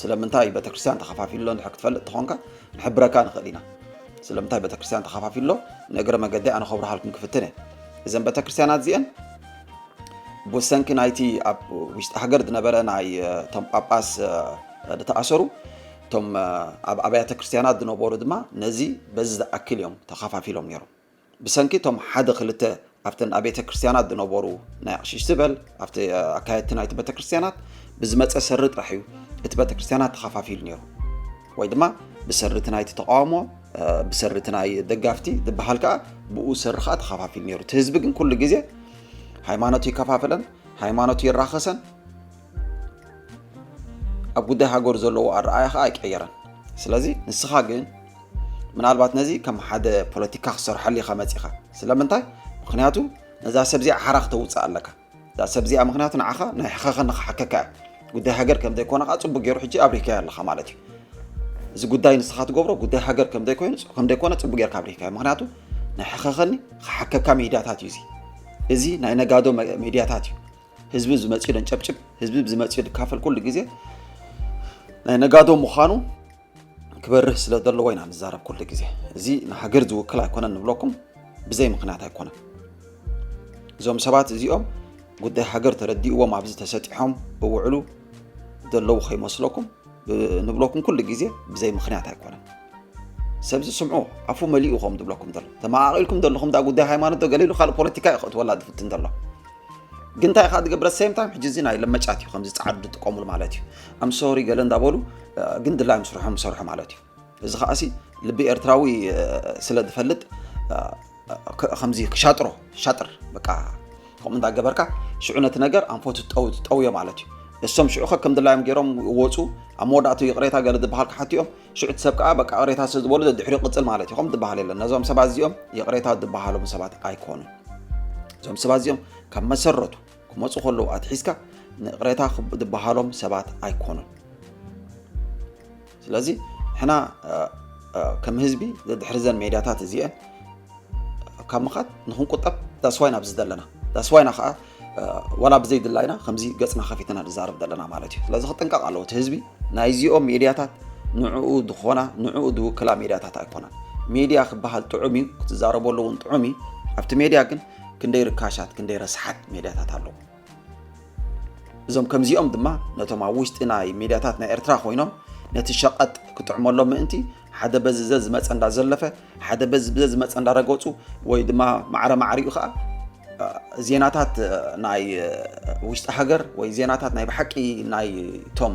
ስለምንታይ ቤተክርስትያን ተኸፋፊሎ እንድሕር ክትፈልጥ ተኾንካ፣ ንሕብረካ ንኽእል ኢና። ስለምንታይ ቤተክርስትያን ተኸፋፊሎ፣ ንእግረ መገዲ ኣነ ከብርሃልኩም ክፍትን እየ። እዘን ቤተክርስትያናት እዚአን ብሰንኪ ናይቲ ኣብ ውሽጢ ሃገር ዝነበረ ናይ እቶም ጳጳስ ዝተኣሰሩ፣ እቶም ኣብ ኣብያተ ክርስትያናት ዝነበሩ ድማ ነዚ በዚ ዝኣክል እዮም ተኸፋፊሎም ነይሮም። ብሰንኪ እቶም ሓደ ክልተ ኣብተን ኣብ ቤተ ክርስትያናት ዝነበሩ ናይ ኣቕሽሽ ዝበል ኣብቲ ኣካየድቲ ናይቲ ቤተ ክርስትያናት ብዝመፀ ሰሪ ጥራሕ እዩ እቲ ቤተ ክርስትያናት ተኸፋፊሉ ነይሩ። ወይ ድማ ብሰሪ እቲ ናይቲ ተቃውሞ፣ ብሰሪ እቲ ናይ ደጋፍቲ ዝበሃል ከዓ ብኡ ሰሪ ከዓ ተኸፋፊሉ ነይሩ። እቲ ህዝቢ ግን ኩሉ ግዜ ሃይማኖቱ ይከፋፈለን፣ ሃይማኖቱ ይራኸሰን፣ ኣብ ጉዳይ ሃገሩ ዘለዎ ኣረኣያ ከዓ ኣይቀየረን። ስለዚ ንስኻ ግን ምናልባት ነዚ ከም ሓደ ፖለቲካ ክሰርሐሉ ኢኻ መፂኻ። ስለምንታይ? ምክንያቱ ነዛ ሰብ እዚኣ ሓራ ክተውፅእ ኣለካ። እዛ ሰብ እዚኣ ምክንያቱ ንዓኻ ናይ ሕኸኸኒ ክሓከካ እያ። ጉዳይ ሃገር ከም ዘይኮነ ከዓ ፅቡቅ ገይሩ ሕጂ ኣብሪካዮ ኣለኻ ማለት እዩ። እዚ ጉዳይ ንስኻ ትገብሮ ጉዳይ ሃገር ከም ዘይኮይኑ ከም ዘይኮነ ፅቡቅ ጌርካ ኣብሪካዮ። ምክንያቱ ናይ ሕኸኸኒ ክሓከካ ሚድያታት እዩ። እዚ እዚ ናይ ነጋዶ መ- ሚድያታት እዩ። ህዝቢ ዝመፅኡ ደንጨብጭብ፣ ህዝቢ ዝመፅኡ ድካፈል ኩሉ ግዜ ናይ ነጋዶ ምዃኑ ክበርህ ስለ ዘለዎ ኢና ንዛረብ ኩሉ ግዜ። እዚ ንሃገር ዝውክል ኣይኮነን ንብለኩም ብዘይ ምክንያት ኣይኮነን። እዞም ሰባት እዚኦም ጉዳይ ሃገር ተረዲእዎም ኣብዚ ተሰጢሖም እውዕሉ ዘለዉ ከይመስለኩም ብ- ንብለኩም ኩሉ ግዜ ብዘይ ምክንያት ኣይኮነን። ሰብ ዝስምዑ ኣፉ መሊኡ ከም ዝብለኩም ዘሎ ተመቃቂልኩም ዘለኹም ዳ ጉዳይ ሃይማኖት ዶ ገለ ኢሉ ካልእ ፖለቲካ እዩ ክእትወላ ዝፍትን ዘሎ። ግን እንታይ ከዓ ዝገብረ ሴም ታይም ሕጂ እዚ ናይ ለመጫት እዩ ከምዚ ፃዕዱ ዝጥቀሙሉ ማለት እዩ። ኣም ሶሪ ገለ እንዳበሉ እ፣ ግን ድላዮም ስርሖም ሰርሑ ማለት እዩ። እዚ ከዓ ሲ ልቢ ኤርትራዊ እ፣ ስለ ዝፈልጥ እ፣ ከ- ከምዚ ክሻጥሮ ሻጥር በቃ ከምኡ እንዳገበርካ ሽዑ ነቲ ነገር ኣንፈቱ ጠው- ጠውዮ ማለት እዩ። እሶም ሽዑ ከ ከም ድላዮም ገይሮም ወፁ። ኣብ መወዳእቱ ይቕሬታ ገለ ዝበሃል ክሓቱ እዮም። ሽዑ እቲ ሰብ ከዓ በቃ ቅሬታ ስለ ዝበሉ ደድሕሪኡ ቅፅል ማለት እዩ። ከም ዝበሃል የለን። ነዞም ሰባት እዚኦም ይቕሬታ ዝበሃሎም ሰባት ኣይኮኑን። እዞም ሰባት እዚኦም ካብ መሰረቱ ክመፁ ከለዉ ኣትሒዝካ ንቅሬታ ክብ- ዝበሃሎም ሰባት ኣይኮኑን። ስለዚ ንሕና እ፣ እ፣ ከም ህዝቢ ደድሕሪ ዘን ሜድያታት እዚአን ካብ ምኻድ ንክንቁጠብ ዳስዋይና ኣብዚ ዘለና ዳስዋይና ከዓ እ፣ ዋላ ብዘይ ድላይና ከምዚ ገፅና ከፊትና ንዛረብ ዘለና ማለት እዩ። ስለዚ ክጥንቀቕ ኣለዎ እቲ ህዝቢ። ናይዚኦም ሜድያታት ንዕኡ ዝኾና ንዕኡ ዝውክላ ሜድያታት ኣይኮናን። ሜድያ ክበሃል ጥዑም እዩ፣ ክትዛረበሉ እውን ጥዑም እዩ። ኣብቲ ሜድያ ግን ክንደይ ርካሻት ክንደይ ረስሓት ሜድያታት ኣለዉ። እዞም ከምዚኦም ድማ ነቶም ኣብ ውሽጢ ናይ ሜድያታት ናይ ኤርትራ ኮይኖም ነቲ ሸቐጥ ክጥዕመሎም ምእንቲ ሓደ በዚ ዘ ዝመፀ እንዳዘለፈ ሓደ በዚ ብዘ ዝመፀ እንዳረገፁ ወይ ድማ ማዕረ ማዕሪኡ ከዓ ዜናታት ናይ ውሽጢ ሃገር ወይ ዜናታት ናይ ብሓቂ ናይ ቶም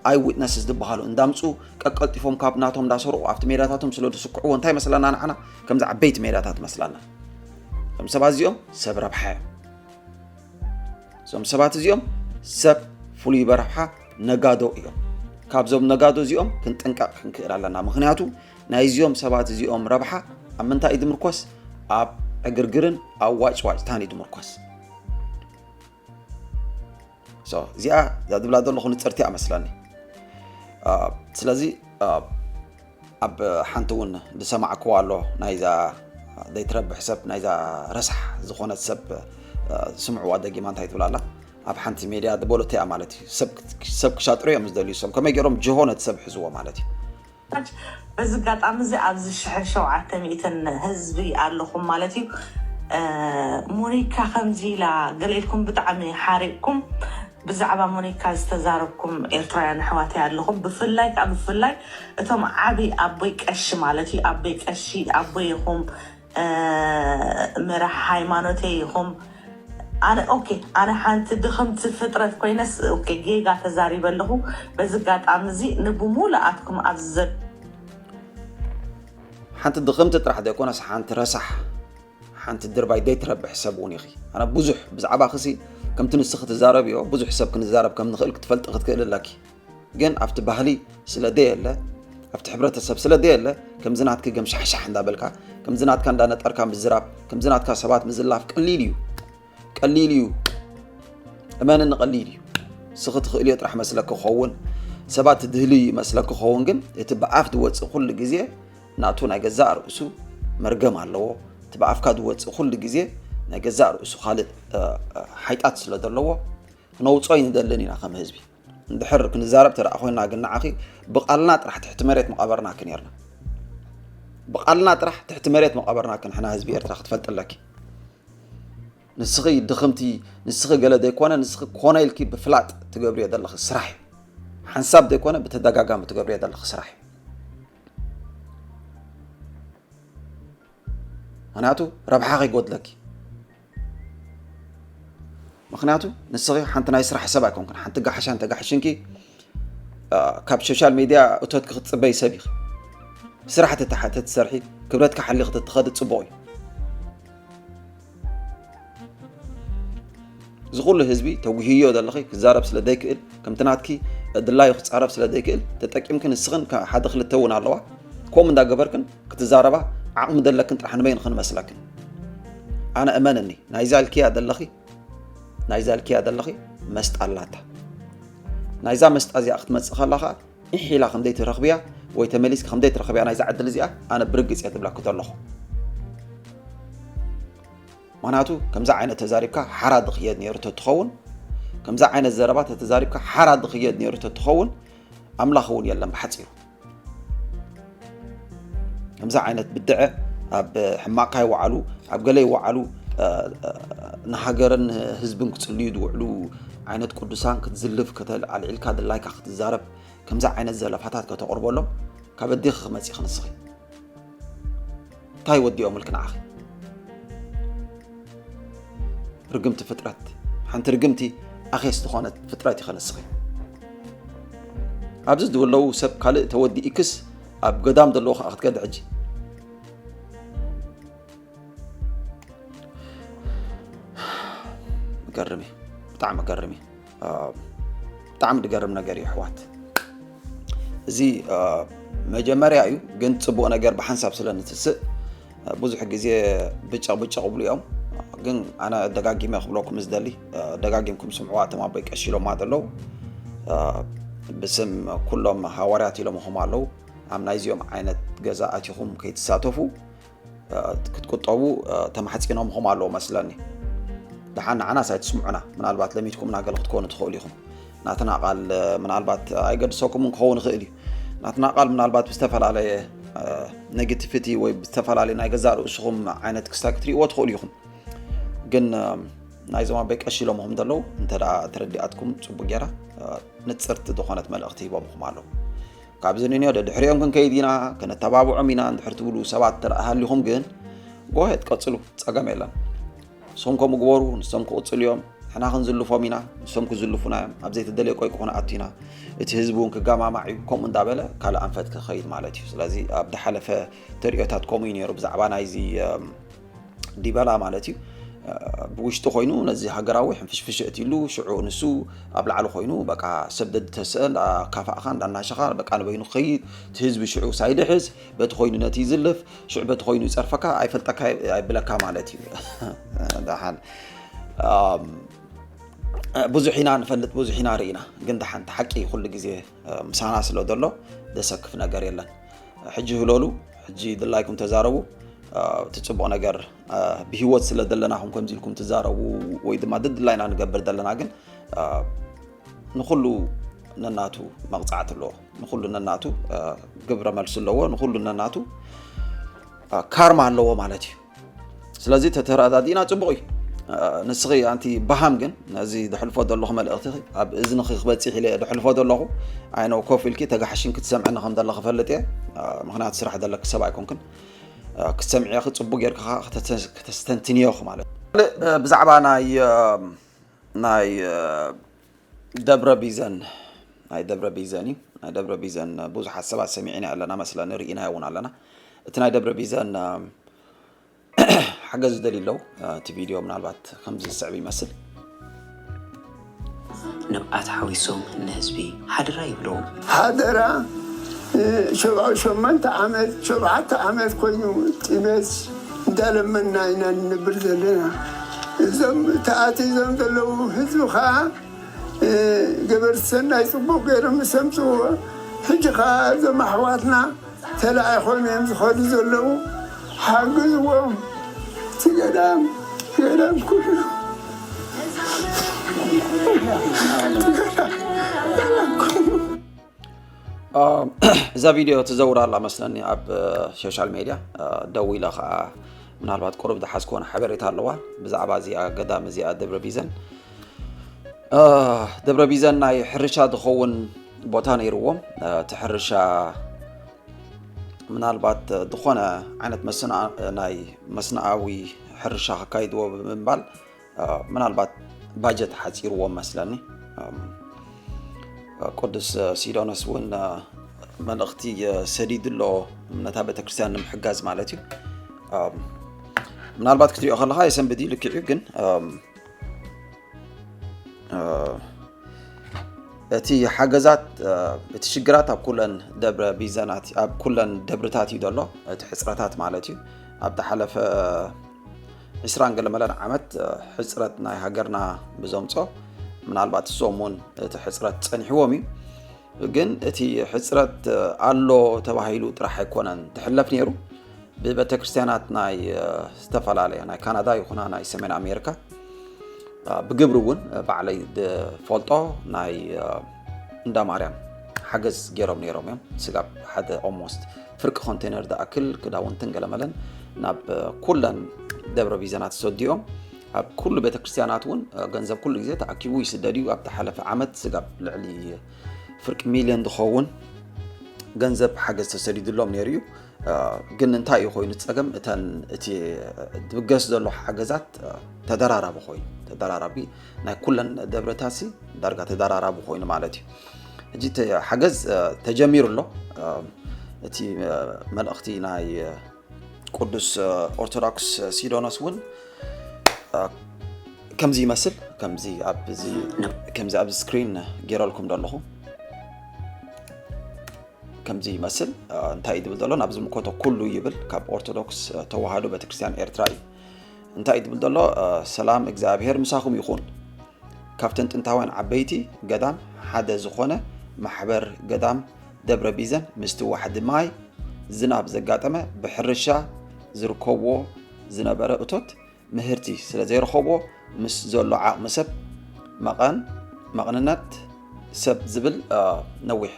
ኣይ ዊትነስስ ዝበሃሉ እንዳምፁ ቀቀልጢፎም ካብ ናቶም እንዳሰርቁ ኣብቲ ሜዳታቶም ስለ ዝስክዕዎ እንታይ መስለና ንዓና ከምዚ ዓበይቲ ሜዳታት መስላና። እዞም ሰባት እዚኦም ሰብ ረብሓ እዮም። እዞም ሰባት እዚኦም ሰብ ፍሉይ በረብሓ ነጋዶ እዮም። ካብዞም ነጋዶ እዚኦም ክንጥንቀቕ ክንክእል ኣለና። ምክንያቱ ናይዚኦም ሰባት እዚኦም ረብሓ ኣብ ምንታይ እዩ ዝምርኮስ? ኣብ ዕግርግርን ኣብ ዋጭዋጭታን እዩ ዝምርኮስ። So እዚኣ እዛ ዝብላ ዘለኹ ንፅርቲ እያ መስለኒ። ስለዚ ኣብ ሓንቲ እውን ዝሰማዕክዋ ኣሎ ናይዛ ዘይትረብሕ ሰብ ናይዛ ረሳሕ ዝኾነት ሰብ ስምዕዋ ደጊማ እንታይ ትብላ ኣላ? ኣብ ሓንቲ ሜድያ ዝበለቶ እያ ማለት እዩ። ሰብ ክሻጥሩ እዮም ዝደልዩ፣ ሰም ከመይ ገይሮም ጅሆ ነቲ ሰብ ሕዝዎ ማለት እዩ። በዚ ኣጋጣሚ እዚ ኣብዚ ሽሕ ሸውዓተ ሚእትን ህዝቢ ኣለኹም ማለት እዩ። ሞኒካ ከምዚ ኢላ ገለ ኢልኩም ብጣዕሚ ሓሪቕኩም። ብዛዕባ ሞኒካ ዝተዛረብኩም ኤርትራውያን ኣሕዋተይ ኣለኹም። ብፍላይ ከዓ ብፍላይ እቶም ዓቢ ኣቦይ ቀሺ ማለት እዩ። ኣቦይ ቀሺ ኣቦይ ኢኹም፣ መራሕ ሃይማኖተይ ኢኹም። ኣነ ኦኬ ኣነ ሓንቲ ድኽምቲ ፍጥረት ኮይነስ ኦኬ ጌጋ ተዛሪበ ኣለኹ። በዚ ኣጋጣሚ እዚ ንብሙሉኣትኩም ኣብዚ ዘ ሓንቲ ድኽምቲ ጥራሕ ዘይኮነስ ሓንቲ ረሳሕ ሓንቲ ድርባይ ዘይትረብሕ ሰብ እውን ኢኺ። ኣነ ብዙሕ ብዛዕባኺ ሲ ከምቲ ንስኺ ትዛረብዮ ብዙሕ ሰብ ክንዛረብ ከም ንኽእል ክትፈልጢ ክትክእሊ ኣለኪ። ግን ኣብቲ ባህሊ ስለ ደየለ ኣብቲ ሕብረተሰብ ስለ ደየለ ከምዚ ናትኪ ገምሻሕሻሕ እንዳበልካ ከምዚ ናትካ እንዳነጠርካ ምዝራብ ከምዚ ናትካ ሰባት ምዝላፍ ቀሊል እዩ። ቀሊል እዩ። እመንኒ ቀሊል እዩ። ንስኺ ትኽእልዮ ጥራሕ መስለኪ ክኸውን ሰባት ትድህልዩ ይመስለኪ ክኸውን ግን እቲ ብኣፍ ዝወፅእ ኩሉ ግዜ ናቱ ናይ ገዛእ ርእሱ መርገም ኣለዎ። እቲ ብኣፍካ ዝወፅእ ኩሉ ግዜ ናይ ገዛእ ርእሱ ካልእ ሓይጣት ስለ ዘለዎ ነውፅኦ ኣይንደልን ኢና ከም ህዝቢ። እንድሕር ክንዛረብ ተደኣ ኮይና ግን ንዓኺ ብቓልና ጥራሕ ትሕቲ መሬት መቐበርናኪ ነርና። ብቓልና ጥራሕ ትሕቲ መሬት መቐበርናኪ ንሕና ህዝቢ ኤርትራ ክትፈልጢ ኣለኪ። ንስኺ ድኽምቲ፣ ንስኺ ገለ ዘይኮነ፣ ንስኺ ኮነ ኢልኪ ብፍላጥ ትገብርዮ ዘለኺ ስራሕ እዩ። ሓንሳብ ዘይኮነ ብተደጋጋሚ ትገብርዮ ዘለኺ ስራሕ እዩ። ምኽንያቱ ረብሓ ከይጎድለኪ። ምኽንያቱ ንስኺ ሓንቲ ናይ ስራሕ ሰብ ኣይኮንክን። ሓንቲ ጋሓሻ እንተጋሕሽንኪ፣ አ፣ ካብ ሶሻል ሚድያ እቶትኪ ክትጽበይ ሰብ ኢኺ። ስራሕ ተተሓ-፣ ተትሰርሒ፣ ክብረትኪ ሓሊኺ ተትኸዲ ጽቡቕ እዩ። እዚ ኩሉ ህዝቢ ተጉህዮ ዘለኺ ክዛረብ ስለ ዘይክእል፣ ከምቲ ናትኪ ድላዩ ክጻረፍ ስለ ዘይክእል፣ ተጠቂምኪ ንስኽን ከ-፣ ሓደ ክልተ እውን ኣለዋ። ከምኡ እንዳገበርክን ክትዛረባ ዓቕሚ ዘለክን ጥራሕ ንበይንኽን መስለክን። ኣነ እመንኒ፣ ናይዛ ኢልክያ ዘለኺ፣ ናይዛ ኢልክያ ዘለኺ መስጣ ኣላታ። ናይዛ መስጣ እዚኣ ክትመጽእ ከላ ኸኣ፣ ኢሕ ኢላ ከም ዘይትረኽብያ ወይ ተመሊስኪ ከም ዘይትረኽብያ ናይዛ ዕድል እዚኣ ኣነ ብርግጽ እየ ዝብለኪ ዘለኹ። ምኽንያቱ ከምዚ ዓይነት ተዛሪብካ ሓራ ዝኽየድ ነይሩ ተትኸውን፣ ከምዚ ዓይነት ዘረባ ተተዛሪብካ ሓራ ዝኽየድ ነይሩ ተትኸውን፣ ኣምላኽ እውን የለን ብሓጺሩ። ከምዚ ዓይነት ብድዐ ኣብ ሕማቕካ ይወዓሉ፣ ኣብ ገለ ይወዓሉ፣ እ፣ እ፣ ንሃገርን ህዝብን ክጽልዩ ዝውዕሉ ዓይነት ቅዱሳን ክትዝልፍ፣ ከተል-፣ ኣልዒልካ ድላይካ ክትዛረብ፣ ከምዚ ዓይነት ዘለፋታት ከተቕርበሎም ካብ ኣዴኺ ክመጺኺ ንስኺ። እንታይ ወዲኦምልኪ ንዓኺ? ርግምቲ ፍጥረት። ሓንቲ ርግምቲ ኣኼስ ዝኾነት ፍጥረት ኢኺ ንስኺ። ኣብዚ ዝወለዉ ሰብ ካልእ ተወዲእክስ ኣብ ገዳም ዘለዉ ከኣ ክትከዲ ሕጂ። መገርም እዩ። ብጣዕሚ መገርም እዩ። አ፣ ብጣዕሚ ዝገርም ነገር እዩ ኣሕዋት። እዚ፣ አ፣ መጀመርያ እዩ፣ ግን ጽቡቕ ነገር ብሓንሳብ ስለ ንትስእ፣ አ፣ ብዙሕ ግዜ ብጨቕ ብጨቕ ይብሉ እዮም። ግን ኣነ ደጋጊመ ክብለኩም ዝደሊ፣ አ፣ ደጋጊምኩም ስምዕዋ፣ እቶም ኣቦይ ቀሺ ኢሎማ ዘለዉ፣ አ፣ ብስም ኩሎም ሃዋርያት ኢሎምኹም ኣለዉ። ኣብ ናይዚኦም ዓይነት ገዛ ኣቲኹም ከይትሳተፉ፣ አ፣ ክትቁጠቡ፣ አ፣ ተማሕጺኖምኹም ኣለዉ መስለኒ። ደሓን ንዓናስ ኣይትስምዑና። ምናልባት ለሚድኩምና ገለ ክትኮኑ ትኽእሉ ኢኹም። ናትና ቃል፣ አ፣ ምናልባት ኣይገድሰኩምን ክኸውን ይኽእል እዩ። ናትና ቃል ምናልባት ብዝተፈላለየ፣ አ፣ ኔጌቲቪቲ ወይ ብዝተፈላለየ ናይ ገዛእ ርእስኹም ዓይነት ክስታይ ክትርእይዎ ትኽእሉ ኢኹም። ግን፣ አ፣ ናይዞም ኣቦይ ቀሺ ኢሎምኹም ዘለዉ እንተ ደኣ ተረዲኣትኩም ጽቡቕ ጌራ፣ አ፣ ንጽርቲ ዝኾነት መልእኽቲ ሂቦምኹም ኣለዉ። ካብዚ ንንዮ ደድሕሪኦም ክንከይድ ኢና፣ ከነተባብዖም ኢና እንድሕር ትብሉ ሰባት እንተ ደኣ ሃሊኹም ግን፣ ጎሄድ ቀጽሉ፣ ጸገም የለን። ንሶም ከምኡ ግበሩ፣ ንሶም ክቕጽሉ እዮም፣ ንሕና ክንዝልፎም ኢና፣ ንሶም ክዝልፉና እዮም፣ ኣብ ዘይተደልየ ቆይቂ ክንኣቱ ኢና፣ እቲ ህዝቢ እውን ክገማማዕ እዩ፣ ከምኡ እንዳበለ ካልእ ኣንፈት ክኸይድ ማለት እዩ። ስለዚ ኣብ ዝሓለፈ ተርእዮታት ከምኡ እዩ ነይሩ ብዛዕባ ናይዚ፣ እም፣ ዲበላ ማለት እዩ። እ፣ ብውሽጢ ኮይኑ ነዚ ሃገራዊ ሕንፍሽፍሽ የእትይሉ፣ ሽዑ ንሱ ኣብ ላዕሊ ኮይኑ በቃ ሰብ ደድተስአ እንዳካፋእኻ እንዳናሸኻ በቃ ንበይኑ ክኸይድ፣ እቲ ህዝቢ ሽዑ ሳይድ ይሕዝ፣ በቲ ኮይኑ ነቲ ይዝልፍ፣ ሽዑ በቲ ኮይኑ ይጸርፈካ፣ ኣይፈልጠካ ኣይብለካ ማለት እዩ። ደሓን፣ ኣም፣ ብዙሕ ኢና ንፈልጥ፣ ብዙሕ ኢና ርኢና፣ ግን ደሓን እቲ ሓቂ ኩሉ ግዜ፣ እ፣ ምሳና ስለ ዘሎ ዘሰክፍ ነገር የለን። ሕጂ ህለሉ፣ ሕጂ ድላይኩም ተዛረቡ። እ፣ እቲ ጽቡቕ ነገር፣ እ፣ ብህይወት ስለ ዘለና ኹም ከምዚ ኢልኩም ትዛረቡ ወይ ድማ ድድላይና ንገብር ዘለና ግን፣ እ፣ ንኹሉ ነናቱ መቕጻዕቲ ኣለዎ። ንኹሉ ነናቱ፣ እ፣ ግብረ መልሲ ኣለዎ። ንኹሉ ነናቱ፣ እ፣ ካርማ ኣለዎ ማለት እዩ። ስለዚ ተተረዳዲእና ጽቡቕ እዩ። እ፣ ንስኺ ኣንቲ በሃም ግን ነዚ ዘሕልፎ ዘለኹ መልእኽቲ ኣብ እዝንኺ ክበጽሕ ኢለ እየ ዘሕልፎ ዘለኹ። ኣይ ኖ ኮፍ ኢልኪ ተጋሕሽን ክትሰምዕኒ ከም ዘለኺ እፈልጥ እየ። እ፣ ምኽንያቱ ስራሕ ዘለኪ ሰብ ኣይኮንክን። እ፣ ክትሰምዕኺ ጽቡቕ ጌርካ ክተ-፣ ክተስተንትንዮ ማለት እዩ። ካልእ፣ እ፣ ብዛዕባ ናይ፣ እ፣ ናይ፣ እ፣ ደብረ ቢዘን፣ ናይ ደብረ ቢዘን እዩ። ናይ ደብረ ቢዘን ብዙሓት ሰባት ሰሚዕና ኣለና መስለኒ፣ ርኢናዮ እውን ኣለና። እቲ ናይ ደብረ ቢዘን፣ እ፣ ሓገዝ ዝደልዩ ኣለዉ። እቲ ቪድዮ ምናልባት ከምዚ ዝስዕብ ይመስል። ንብዓት ሓዊሶም ንህዝቢ ሓደራ ይብሉ። ሓደራ፣ እ፣ ሸብዓዊ ሸሞንተ ዓመት፣ ሸውዓተ ዓመት ኮይኑ ጢበስ እንዳለመና ኢና ንነብር ዘለና። እዞም ተኣቲዞም ዘለዉ ህዝቢ ኸዓ፣ እ፣ ገበርቲ ሰናይ ጽቡቕ ገይሮም ምስ ኣምጽእዎ፣ ሕጂ ኸዓ እዞም ኣሕዋትና ተላኢኾም እዮም ዝኸዱ ዘለዉ። ሓግዝዎም። እቲ ገዳም፣ ገዳም ኩሉ። እዛ ቪድዮ ትዘውር ኣላ መስለኒ ኣብ ሶሻል ሜድያ። ደው ኢለ ከዓ ምናልባት ቁሩብ ዝሓዝኮነ ሓበሬታ ኣለዋ ብዛዕባ እዚኣ ገዳም እዚኣ ደብረ ቢዘን። ደብረ ቢዘን ናይ ሕርሻ ዝኸውን ቦታ ነይርዎም። እቲ ሕርሻ ምናልባት ዝኾነ ዓይነት ናይ መስናኣዊ ሕርሻ ከካይድዎ ብምባል ምናልባት ባጀት ሓፂርዎም መስለኒ። ቅዱስ ሲዶኖስ እውን መልእኽቲ ሰዲዱ ኣሎ ነታ ቤተክርስትያን ንምሕጋዝ ማለት እዩ። ምናልባት ክትሪኦ ከለካ የሰንብድ እዩ፣ ልክዕ እዩ። ግን እቲ ሓገዛት እቲ ሽግራት ኣብ ኩለን ደብረ ቢዘናት ኣብ ኩለን ደብርታት እዩ ዘሎ፣ እቲ ሕፅረታት ማለት እዩ። ኣብ ተሓለፈ ዕስራን ገለመለን ዓመት ሕፅረት ናይ ሃገርና ብዘምፆ ምናልባት እሶም እውን እቲ ሕፅረት ፀኒሕዎም እዩ። ግን እቲ ሕፅረት ኣሎ ተባሂሉ ጥራሕ ኣይኮነን ትሕለፍ ነይሩ። ብቤተክርስትያናት ናይ ዝተፈላለየ ናይ ካናዳ ይኹና ናይ ሰሜን ኣሜሪካ ብግብሪ እውን ባዕለይ ዝፈልጦ ናይ እንዳ ማርያም ሓገዝ ገይሮም ነይሮም እዮም። ስጋብ ሓደ ኦልሞስት ፍርቂ ኮንቴነር ዝኣክል ክዳውንትን ገለመለን ናብ ኩለን ደብረ ቢዘናት ተሰዲኦም ኣብ ኩሉ ቤተክርስትያናት እውን ገንዘብ ኩሉ ግዜ ተኣኪቡ ይስደድ እዩ። ኣብ ተሓለፈ ዓመት ስጋብ ልዕሊ ፍርቂ ሚልዮን ዝኸውን ገንዘብ ሓገዝ ተሰዲድሎም ነይሩ እዩ። ግን እንታይ እዩ ኮይኑ ፀገም እተን እቲ ዝብገስ ዘሎ ሓገዛት ተደራራቢ ኮይኑ ተደራራቢ ናይ ኩለን ደብረታሲ ዳርጋ ተደራራቢ ኮይኑ ማለት እዩ። ሕጂ ሓገዝ ተጀሚሩ ኣሎ። እቲ መልእኽቲ ናይ ቅዱስ ኦርቶዶክስ ሲዶኖስ እውን ከምዚ ይመስል። ከምዚ ኣብዚ ስክሪን ገይረልኩም ዘለኹ ከምዚ ይመስል። እንታይ እዩ ዝብል ዘሎ? ናብዚ ምኮቶ ኩሉ ይብል። ካብ ኦርቶዶክስ ተዋህዶ ቤተክርስትያን ኤርትራ እዩ። እንታይ እዩ ዝብል ዘሎ? ሰላም እግዚኣብሔር ምሳኹም ይኹን። ካብተን ጥንታውያን ዓበይቲ ገዳም ሓደ ዝኾነ ማሕበር ገዳም ደብረ ቢዘን ምስቲ ዋሕዲ ማይ ዝናብ ዘጋጠመ ብሕርሻ ዝርከብዎ ዝነበረ እቶት ምህርቲ ስለ ዘይረኸብዎ ምስ ዘሎ ዓቕሚ ሰብ መቐን መቕንነት ሰብ ዝብል ነዊሕ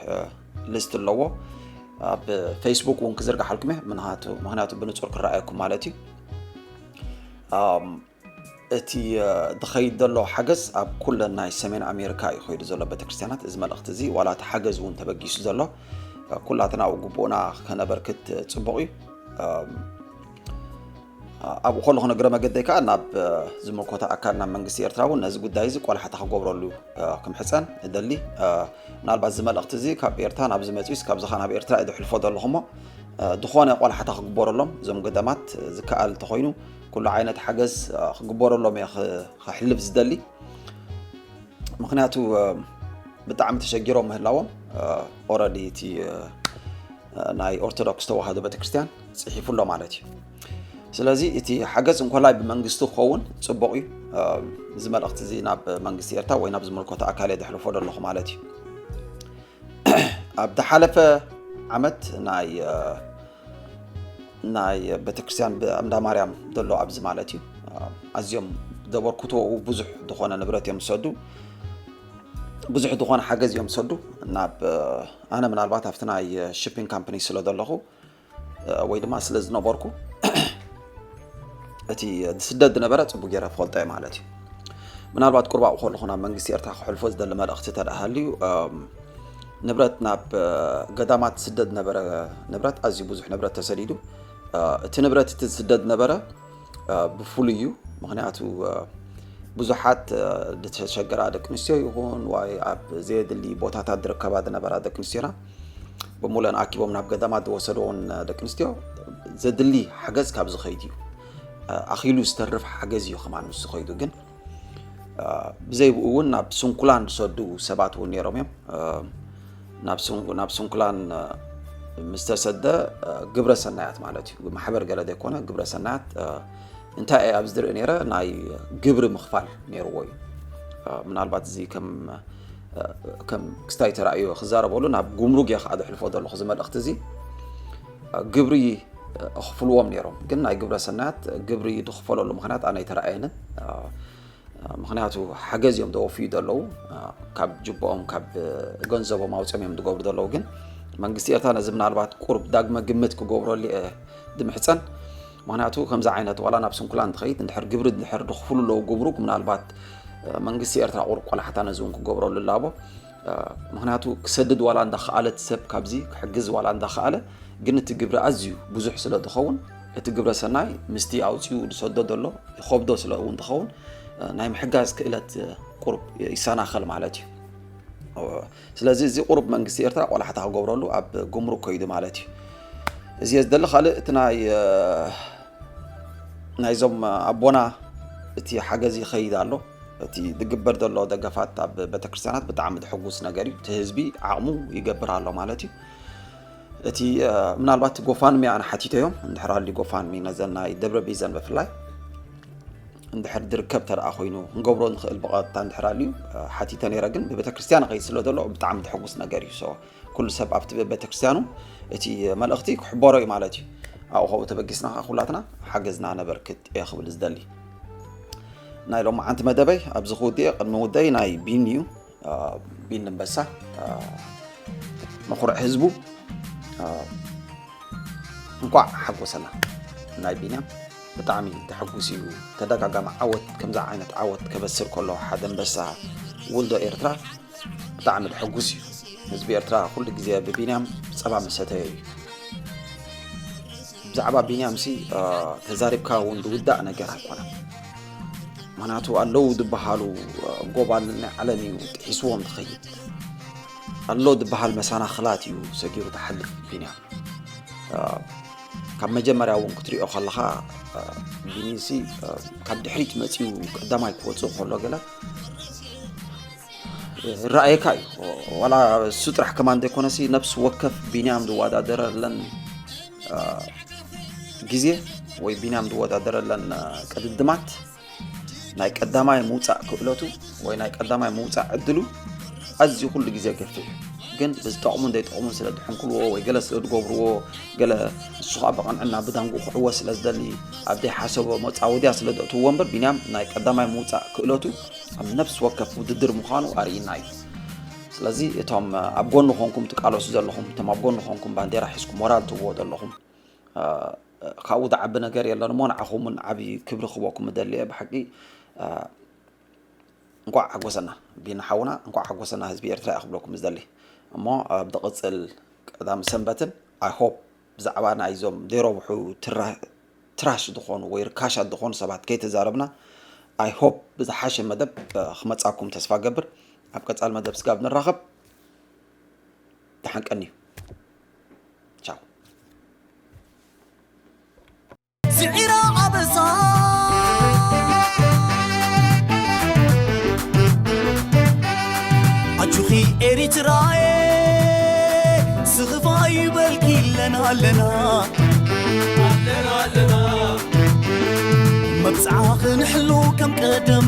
ሊስት ኣለዎ። ኣብ ፌስቡክ እውን ክዝርግሓልኩም እየ ምንሃቱ ምክንያቱ ብንፁር ክረኣየኩም ማለት እዩ። እቲ ዝኸይድ ዘሎ ሓገዝ ኣብ ኩለን ናይ ሰሜን ኣሜሪካ እዩ ከይዱ ዘሎ ቤተክርስትያናት። እዚ መልእኽቲ እዚ ዋላ እቲ ሓገዝ እውን ተበጊሱ ዘሎ ኩላትና ግቡእና ከነበርክት ፅቡቕ እዩ። ኣብኡ ከለኹ ንግረ መገደይ ከዓ ናብ ዝምልኮታ ኣካል ናብ መንግስቲ ኤርትራ እውን ነዚ ጉዳይ እዚ ቆላሕታ ክገብረሉ ክምሕፀን እደሊ። ምናልባት እዚ መልእኽቲ እዚ ካብ ኤርትራ ናብ ዝመፅኡስ ካብዚ ከዓ ናብ ኤርትራ እዩ ዝሕልፎ ዘለኹ እሞ ዝኾነ ቆላሕታ ክግበረሎም እዞም ገዳማት ዝከኣል እንተኾይኑ ኩሉ ዓይነት ሓገዝ ክግበረሎም እየ ክሕልፍ ዝደሊ። ምክንያቱ ብጣዕሚ ተሸጊሮም ምህላዎም ኦረዲ እቲ ናይ ኦርቶዶክስ ተዋህዶ ቤተክርስትያን ፅሒፉ ኣሎ ማለት እዩ። ስለዚ እቲ ሓገዝ እንኮላይ ብመንግስቲ ክኸውን ፅቡቕ እዩ። እዚ መልእኽቲ እዚ ናብ መንግስቲ ኤርትራ ወይ ናብ ዝምልከቶ ኣካል እየ ዘሕልፎ ዘለኹ ማለት እዩ። ኣብ ዝሓለፈ ዓመት ናይ ናይ ቤተክርስትያን እንዳ ማርያም ዘሎ ኣብዚ ማለት እዩ ኣዝዮም ዘበርክትዎ ብዙሕ ዝኾነ ንብረት እዮም ዝሰዱ። ብዙሕ ዝኾነ ሓገዝ እዮም ዝሰዱ ናብ ኣነ ምናልባት ኣብቲ ናይ ሽፒንግ ካምፕኒ ስለ ዘለኹ ወይ ድማ ስለ ዝነበርኩ እቲ ዝስደድ ዝነበረ ፅቡቅ ገይረ ፈልጦ እየ ማለት እዩ። ምናልባት ቁርባኡ ከለኹ ናብ መንግስቲ ኤርትራ ክሕልፎ ዝደሊ መልእኽቲ ተደኣ ሃልዩ ንብረት ናብ ገዳማት ዝስደድ ነበረ። ንብረት ኣዝዩ ብዙሕ ንብረት ተሰዲዱ እቲ ንብረት እቲ ዝስደድ ነበረ ብፍሉይ እዩ። ምክንያቱ ብዙሓት ዝተሸገራ ደቂ ኣንስትዮ ይኹን ወይ ኣብ ዘየድሊ ቦታታት ዝርከባ ዝነበራ ደቂ ኣንስትዮና ብምሉአን ኣኪቦም ናብ ገዳማት ዝወሰድዎን ደቂ ኣንስትዮ ዘድሊ ሓገዝ ካብ ዝኸይድ እዩ። ኣኺሉ ዝተርፍ ሓገዝ እዩ ከማን ምስ ዝኸይዱ ግን ብዘይብኡ እውን ናብ ስንኩላን ዝሰዱ ሰባት እውን ነይሮም እዮም። ናብ ስንኩላን ምስ ተሰደ ግብረ ሰናያት ማለት እዩ። ማሕበር ገለ ዘይኮነ ግብረ ሰናያት እንታይ እየ ኣብዚ ዝርኢ ነይረ ናይ ግብሪ ምኽፋል ነይርዎ እዩ። ምናልባት እዚ ከም ከም ክስታይ ተራእዮ ክዛረበሉ ናብ ጉምሩግ እየ ከዓ ዘሕልፎ ዘለኹ እዚ መልእኽቲ እዚ። ግብሪ ክፍልዎም ነይሮም ግን ናይ ግብረ ሰናያት ግብሪ ዝኽፈለሉ ምክንያት ኣነ ኣይተረኣየንን። ምክንያቱ ሓገዝ እዮም ዘወፍዩ ዘለዉ። ካብ ጅቦኦም ካብ ገንዘቦም ኣውፅኦም እዮም ዝገብሩ ዘለዉ። ግን መንግስቲ ኤርትራ ነዚ ምናልባት ቁርብ ዳግመ ግምት ክገብረሉ እየ ድምሕፀን። ምክንያቱ ከምዚ ዓይነት ዋላ ናብ ስንኩላን ትኸይድ እንድሕር ግብሪ እንድሕር ድኽፍሉ ኣለዉ ግብሩ ምናልባት መንግስቲ ኤርትራ ቁርብ ቆላሕታ ነዚ እውን ክገብረሉ ላቦ። ምክንያቱ ክሰድድ ዋላ እንዳኸኣለት ሰብ ካብዚ ክሕግዝ ዋላ እንዳኸኣለ ግን እቲ ግብሪ ኣዝዩ ብዙሕ ስለ ዝኸውን እቲ ግብረ ሰናይ ምስቲ ኣውፅኡ ዝሰዶ ዘሎ ይኸብዶ ስለ እውን ዝኸውን ናይ ምሕጋዝ ክእለት ቁርብ ይሰናኸል ማለት እዩ። ስለዚ እዚ ቁሩብ መንግስቲ ኤርትራ ቆላሕታ ክገብረሉ ኣብ ጉምሩክ ከይዱ ማለት እዩ። እዚ እየ ዝደሊ። ካልእ እቲ ናይ ናይዞም ኣቦና እቲ ሓገዝ ይኸይድ ኣሎ። እቲ ዝግበር ዘሎ ደገፋት ኣብ ቤተክርስትያናት ብጣዕሚ ዘሐጉስ ነገር እዩ። እቲ ህዝቢ ዓቕሙ ይገብር ኣሎ ማለት እዩ። እቲ ምናልባት ጎፋንሚ ኣነ ሓቲተዮም እንድሕር ኣልዩ ጎፋንሚ ነዘን ናይ ደብረ ቢዘን ብፍላይ እንድሕር ዝርከብ ተደኣ ኮይኑ ክንገብሮ ንኽእል ብቐጥታ እንድሕር ኣልዩ ሓቲተ ነይረ። ግን ብቤተክርስትያን ይኸይድ ስለ ዘሎ ብጣዕሚ ዘሐጉስ ነገር እዩ። ኩሉ ሰብ ኣብቲ ቤተክርስትያኑ እቲ መልእኽቲ ክሕበሮ እዩ ማለት እዩ። ኣብኡ ከብኡ ተበጊስና ከዓ ኩላትና ሓገዝና ነበርክት እየ ክብል ዝደሊ። ናይ ሎማዓንቲ መደበይ ኣብዚ ክውድእ ቅድሚ ውደይ ናይ ቢኒ እዩ። ቢኒ ኣንበሳ መኹርዕ ህዝቡ እንኳዕ ሓጎሰና። ናይ ቢንያም ብጣዕሚ ተሐጉስ እዩ። ተደጋጋሚ ዓወት ከምዚ ዓይነት ዓወት ከበስር ከሎ ሓደ ኣንበሳ ውልዶ ኤርትራ ብጣዕሚ ተሐጉስ እዩ። ህዝቢ ኤርትራ ኩሉ ግዜ ብቢንያም ጸባ መሰተዮ እዩ። ብዛዕባ ቢንያም ሲ ተዛሪብካ እውን ዝውዳእ ነገር ኣይኮነን። ምክንያቱ ኣለዉ ዝበሃሉ ጎባል ናይ ዓለም እዩ ጥሒስዎም ዝኸይድ። ኣሎ ዝበሃል መሰናኽላት እዩ ሰጊሩ ዝሓልፍ ቢንያም። ካብ መጀመርያ እውን ክትሪኦ ከለኻ ቢኒሲ ካብ ድሕሪት መፂኡ ቀዳማይ ክወፅእ ከሎ ገለ ራእየካ እዩ። ዋላ እሱ ጥራሕ ከማን ዘይኮነሲ ነብሲ ወከፍ ቢንያም ዝወዳደረለን ግዜ ወይ ቢንያም ዝወዳደረለን ቅድድማት ናይ ቀዳማይ ምውፃእ ክእለቱ ወይ ናይ ቀዳማይ ምውፃእ ዕድሉ ኣዝዩ ኩሉ ግዜ ገፊሕ እዩ። ግን ብዝጠቕሙን ዘይጠቕሙን ስለ ዝሕንኩልዎ ወይ ገለ ስለ ዝገብርዎ ገለ እሱ ከዓ ብቐንዕና ብዳንጉ ክዕወት ስለ ዝደሊ ኣብ ዘይሓሰቦ መፃወድያ ስለ ዘእትውዎ እምበር ቢንያም ናይ ቀዳማይ ምውፃእ ክእለቱ ኣብ ነብሲ ወከፍ ውድድር ምዃኑ ኣርእይና እዩ። ስለዚ እቶም ኣብ ጎኒ ኮንኩም ትቃለሱ ዘለኹም እቶም ኣብ ጎኒ ኮንኩም ባንዴራ ሒዝኩም ሞራል ትህብዎ ዘለኹም ካብኡ ዝዓቢ ነገር የለን እሞ ንዓኹም እውን ዓብዪ ክብሪ ክህበኩም እደሊ እየ ብሓቂ። እንኳዕ ሓጎሰና ቢኒ ሓውና እንኳዕ ሓጎሰና ህዝቢ ኤርትራ እየ ክብለኩም ዝደሊ። እሞ ኣብ ዝቕፅል ቀዳም ሰንበትን I hope ብዛዕባ ናይዞም ዘይረብሑ ትራሽ ዝኾኑ ወይ ርካሻት ዝኾኑ ሰባት ከይተዛረብና I hope ብዝሓሸ መደብ ክመፃኩም ተስፋ ገብር። ኣብ ቀፃል መደብ ስጋብ ንራኸብ። ደሓን ቀንዩ። ቻው። ስዒራ ኣበሳ ኣጆኺ ኤሪትራየ ስኽፋ ይበልኪ ኣለና ኣለና ኣለና ኣለና መብጽዓ ክንሕሉ ከም ቀደም